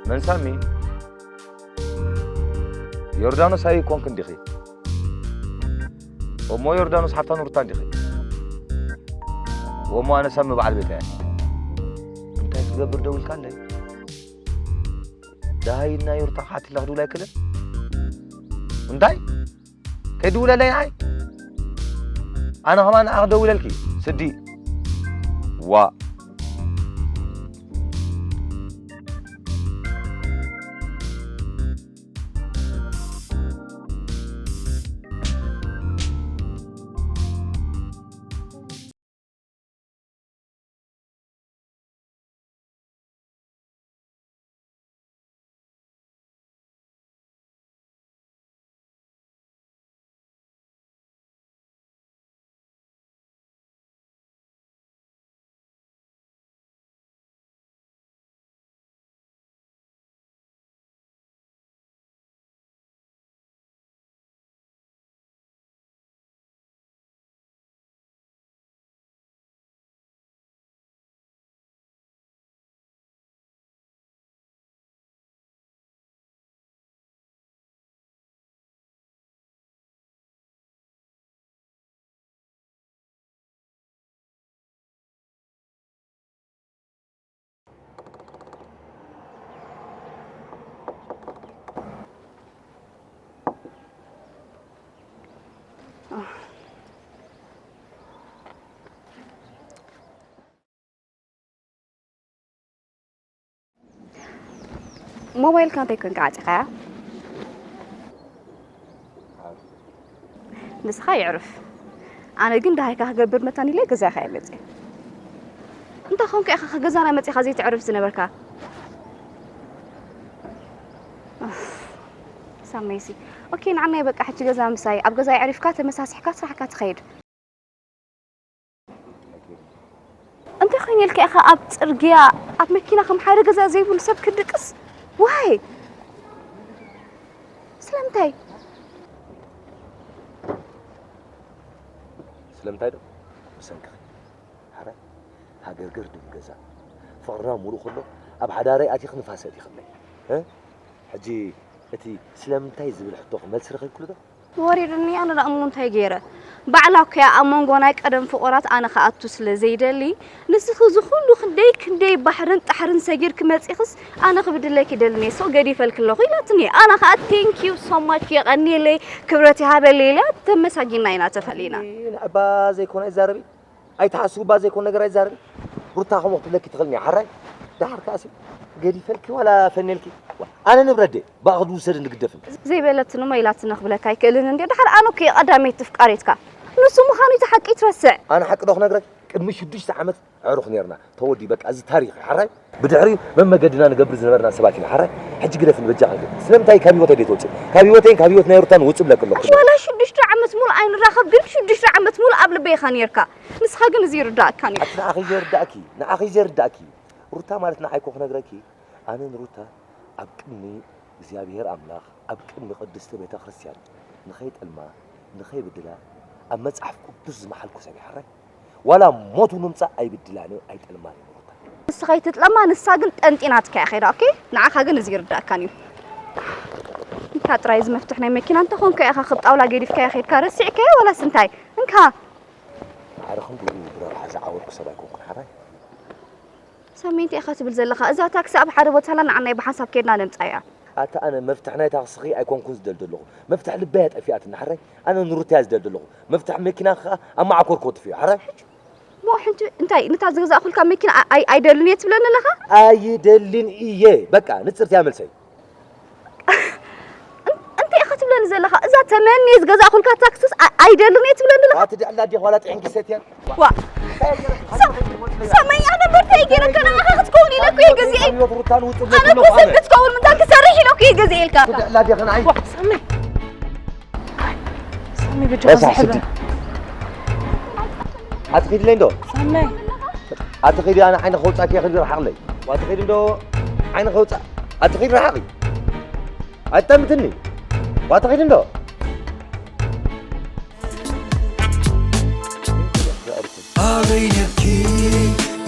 መን ሳሚ? ዮርዳኖስ ኣይኮንክን ዲኺ? እሞ ዮርዳኖስ ሓፍታ ኑርታ እንዲኺ? ወሞ ኣነ ሳሚ በዓል ቤታ እየ። እንታይ ክትገብር ደዊልካለይ? ደሃይና ዮርታ ሓቲላ ክድውል ኣይክእልን? እንታይ? ከይድውለለይ ንዓይ? ኣነ ከማን ንዓኺ ክደውለልኪ? ስዲ። ዋእ። ሞባይልካ እንታይ ኮንካ ዓፂኻያ? ንስኻ ይዕርፍ። ኣነ ግን ደሃይካ ክገብር መታን ኢለ ገዛኻ እየ መፅየ። እንታይ ኾንካ ኢኻ ገዛና መፂኻ ዘይትዕርፍ ዝነበርካ? ኡፍ፣ ሳመይሲ። ኦኬ፣ ንዓናይ በቃ ሕጂ ገዛ ምሳይ፣ ኣብ ገዛ የዕሪፍካ፣ ተመሳሲሕካ ስራሕካ ትኸይድ። እንታይ ኮይነ ኢልካ ኢኻ ኣብ ጽርግያ ኣብ መኪና ከም ሓደ ገዛ ዘይብሉ ሰብ ክድቅስ? ዋይ? ስለምንታይ? ስለምንታይ ዶ? ብሰንክኺ። ሓራይ ሃገርገር ድብል ገዛ ፍቕርና ሙሉእ ከሎ ኣብ ሓዳረይ ኣቲኺ ንፋስ ኣእቲኽለይ። እ? ሕጂ እቲ ስለምንታይ ዝብል ሕቶኺ መልሲ ረኺብክሉ ዶ? ወሪዱኒ፣ ኣነ ደኣ እሞ እንታይ ገይረ? ባዕላ እኮ እያ ኣብ መንጎ ናይ ቀደም ፍቑራት ኣነ ክኣቱ ስለ ዘይደሊ፣ ንስኺ እዚ ኩሉ ክንደይ ክንደይ ባሕርን ጣሕርን ሰጊርኪ መጺኽስ ኣነ ክብድለኪ ደልኒ፣ so ገዲፈልኪ ኣለኹ ኢላትኒ። ኣነ ከኣ thank you so much፣ የቐንየለይ፣ ክብረት ይሃበለይ ኢለ ተመሳጊና ኢና ተፈሊና። ንዕባ ዘይኮነ ኣይዛረቢ፣ ኣይትሓስቡ፣ ባ ዘይኮነ ነገር ኣይዛረቢ። ሩታ ከምኡ ክትብለኪ ትኽእል እያ፣ ሓራይ። ደሓር ከኣሲ ገዲፈልኪ ዋላ ፈኔልኪ? ኣነ ንብረት ድየ? ብኣኽ ዝውሰድን ዝግደፍን። ዘይበለትኒ እሞ ኢላትኒ ክብለካ ኣይክእልን እንድየ። ደሓር ኣነ እኮ እየ ቀዳመይቲ ፍቃሪትካ። ንሱ ምዃኑ እቲ ሓቂ ይትረስዕ። ኣነ ሓቂ ዶ ክነግረኪ? ቅድሚ ሽዱሽተ ዓመት ኣዕሩኽ ኔርና። ተወዲ በቃ፣ እዚ ታሪኽ እዩ፣ ሓራይ። ብድሕሪኡ መመገድና ንገብር ዝነበርና ሰባት ኢና፣ ሓራይ። ሕጂ ግደፍኒ በጃኻ ግን። ስለምንታይ ካብ ህይወተይ ዘይትወጽእ? ካብ ህይወተይን ካብ ህይወት ናይ ሩታን ውጽእ ብለኪ ኣለኹ። ዋላ ሽዱሽተ ዓመት ሙሉእ ኣይንራኸብ፣ ግን ሽዱሽተ ዓመት ሙሉእ ኣብ ልበይ ኢኻ ኔርካ። ንስኻ ግን እዚ ይርዳእካን እዩ። ኣቲ ንዓኺ ዘይርዳእኪ፣ ንዓኺ ዘይርዳእኪ። ሩታ ማለት ንዓይ እኮ ክነግረኪ፣ ኣነ ንሩታ ኣብ ቅድሚ እግዚኣብሔር ኣምላኽ፣ ኣብ ቅድሚ ቅድስቲ ቤተ ክርስቲያን ንኸይጠልማ፣ ንኸይብድላ ኣብ መጽሓፍ ቅዱስ ዝመሓልኩ ሰብ እየ፣ ሓራይ። ዋላ ሞት እውን ምጻእ ኣይብድላን እየ፣ ኣይጠልማን እየ ንሩታ። ንስኻ ኣይትጥለማ፣ ንሳ ግን ጠንጢናትካ እያ ኸይዳ፣ ኦኬ? ንዓኻ ግን እዚ ይርዳእካን እዩ። እንካ ጥራይ እዚ መፍትሕ ናይ መኪና እንተኾንካ ኢኻ፣ ካብ ጣውላ ገዲፍካዮ ኸይድካ ረሲዕካዮ ዋላስ እንታይ? እንካ። ኣረ ክንድኡ ብረብሓ ዝዓወድኩ ሰብ ኣይኮንኩን፣ ሓራይ። ሳሚ፣ እንታይ ኢኻ ትብል ዘለኻ? እዛ ታክሲ ኣብ ሓደ ቦታ ኣላ፣ ንዓናይ ብሓንሳብ ኬድና ነምጻያ። ኣታ ኣነ መፍትሕ ናይ ታክስኺ ኣይኮንኩን ዝደል ዘለኹ። መፍትሕ ልበይ ኣጠፊኣትኒ፣ ሓራይ። ኣነ ንሩታ እያ ዝደል ዘለኹ። መፍትሕ መኪና ኸኣ ኣብ መዓኮር ክወጥፍ እዩ፣ ሓራይ። እሞ ሕንቲ እንታይ፣ ነታ ዝገዛእኩልካ መኪና ኣይ-፣ ኣይ-፣ ኣይደልን እየ ትብለኒ ኣለኻ? ኣይደልን እየ። በቃ፣ ንጽርቲ እያ መልሰይ። እን-፣ እንታይ ኢኻ ትብለኒ ዘለኻ? እዛ ተመንየ ዝገዛእኩልካ ታክስስ ኣ-፣ ኣይደልን እየ ትብለኒ ኣለኻ? ኣቲ ድዕላ ኣዴኺ ዋላ ጥሒንኪ ሰትያ? ዋ። ሳ-፣ ሳመይ፣ ኣነ በርታይ ገይረካ ንዓኻ ክትከውን ኢለ እኮ እየ ገዚኤ። ህይወት ሩታን ውጽእ ኣነ እኮ ሰብ ክትከውን ምንታይ ክሰርሕ ኢለ እኮ እየ ገዚኤልካ። ድዕላ ኣዴኺ ንዓይ። ዋ፣ ሳመይ። ሳመይ፣ በጃኻ ረሳሕ ዝሕለ። ስዲ። ኣቲ ኺድለይ እንዶ? ሳመይ። ኣቲ ኺዲ፣ ኣነ ዓይነ ከውጻእኪ እየ፣ ኺዲ ርሓቕለይ። ኣቲ ኺዲ እንዶ? ዓይነ ከውጻእ። ኣቲ ኺዲ ርሓቒ። ኣይትጠምትኒ። ኣቲ ኺዲ እንዶ? ኣበይ ነርኪ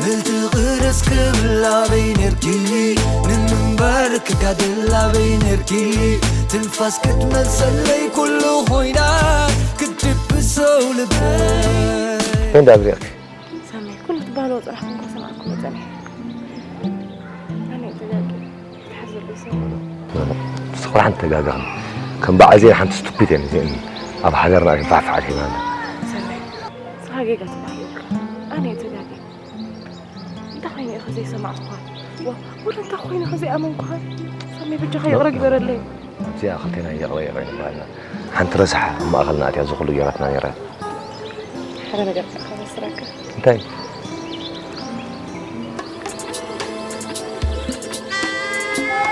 ምልቲ ቅርስ ክብል ኣበይ ነርኪ ንምንባር ክጋደል ኣበይ ነርኪ ትንፋስ ክትመልሰለይ ኩሉ ኮይና ክትድብሰው ልበይ። እንዳ ብሪቕኪ ሳመይ፣ ኩሉ ትበሃሎ ጽራሕ ኩንካ ሰማዕኩ መጸንሕ። ኣነ ተጋቂ ተሓዘሉ ሰብ። ንስኺ ሓንቲ ተጋጋኺ። ከም በዓል ዜን ሓንቲ ስቱፒድ እየን እዚአን ኣብ ሃገርና እየን ፋሕፋሕ ኣልሂባና። ሳመይ፣ ንስኻ ጌጋ ትበሃል የብልካ። ኣነ ተጋቂ። እንታይ ኮይነ ኢኻ ዘይሰማዕኩኻ? ዋ፣ ወላ እንታይ ኮይነ ኢኻ ዘይኣመንኩኻ? ሳመይ፣ በጃኻ ይቕረ ግበረለይ። እዚኣ ክልቴና ይቕረ ይቕረ ንበሃልና። ሓንቲ ረሳሕ ኣብ ማእኸልና ኣትያ እዚ ኩሉ ገይራትና ነይራ። ሓደ ነገር ከኣ ከበስረካ። እንታይ?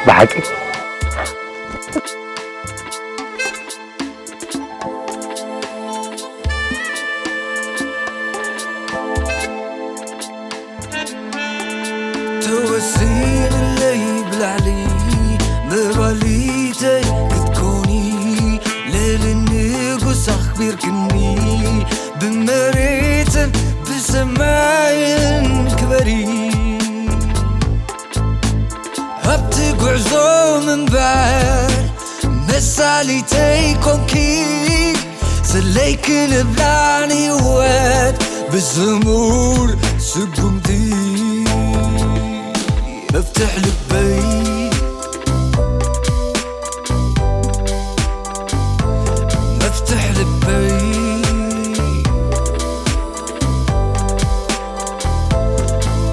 ብሓቂ? ተወሲንለይ ብላዕሊ መባሊተይ ክትኮኒ ልዕሊ ንጉስ ኣኽቢርክኒ ብመሬትን ብሰማይን ክበሪ ኣብቲ ጉዕዞ ምንባር መሳሊተይ ኮንኪ ስለይ ክንብላ ንህይወት ብዝሙር ስጉምቲ መፍትሕ ልበይ መፍትሕ ልበይ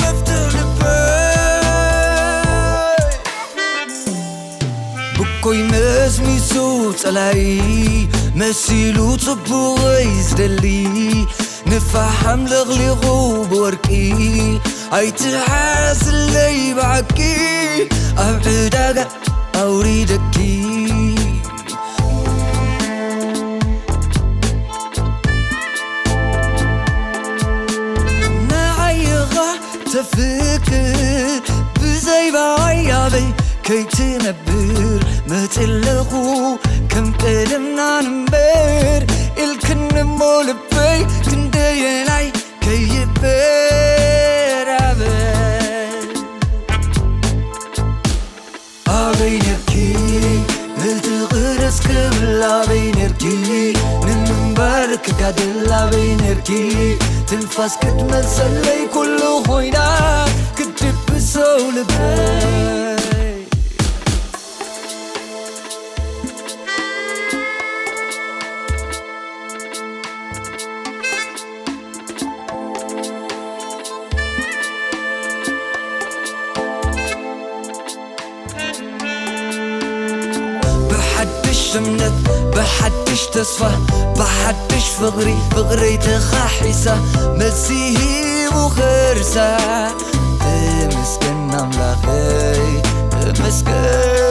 መፍትሕ ልበይ ጸላኢ መሲሉ ጽቡቐይ ዝደሊ፣ ንፋሓም ለቕሊቑ ብወርቂ፣ ኣይትሓዝለይ ብዓቂ፣ ኣብ ዕዳጋ ኣውሪደኪ። ንዓይኻ ተፍቅር ብዘይ ባይ ኣበይ ከይትነብር፣ መፅለኹ ከም ቀደምና ንንበር ኢልክኒ እሞ ልበይ፣ ክንደየናይ ከይበራበር። ኣበይ ነርኪ ምልቲ ቅርስ ክብል፣ ኣበይ ነርኪ ንምንባር ክጋድል፣ ኣበይ ነርኪ ትንፋስ ክትመልሰለይ፣ ኩሉ ኮይና ክትድብሰው ልበይ። ብሓድሽ እምነት፣ ብሓድሽ ተስፋ፣ ብሓድሽ ፍቕሪ፣ ፍቕረይ ተኻሒሳ፣ መልሲ ሂቡ ከርሳ። ተመስገን ኣምላኸይ፣ ተመስገን።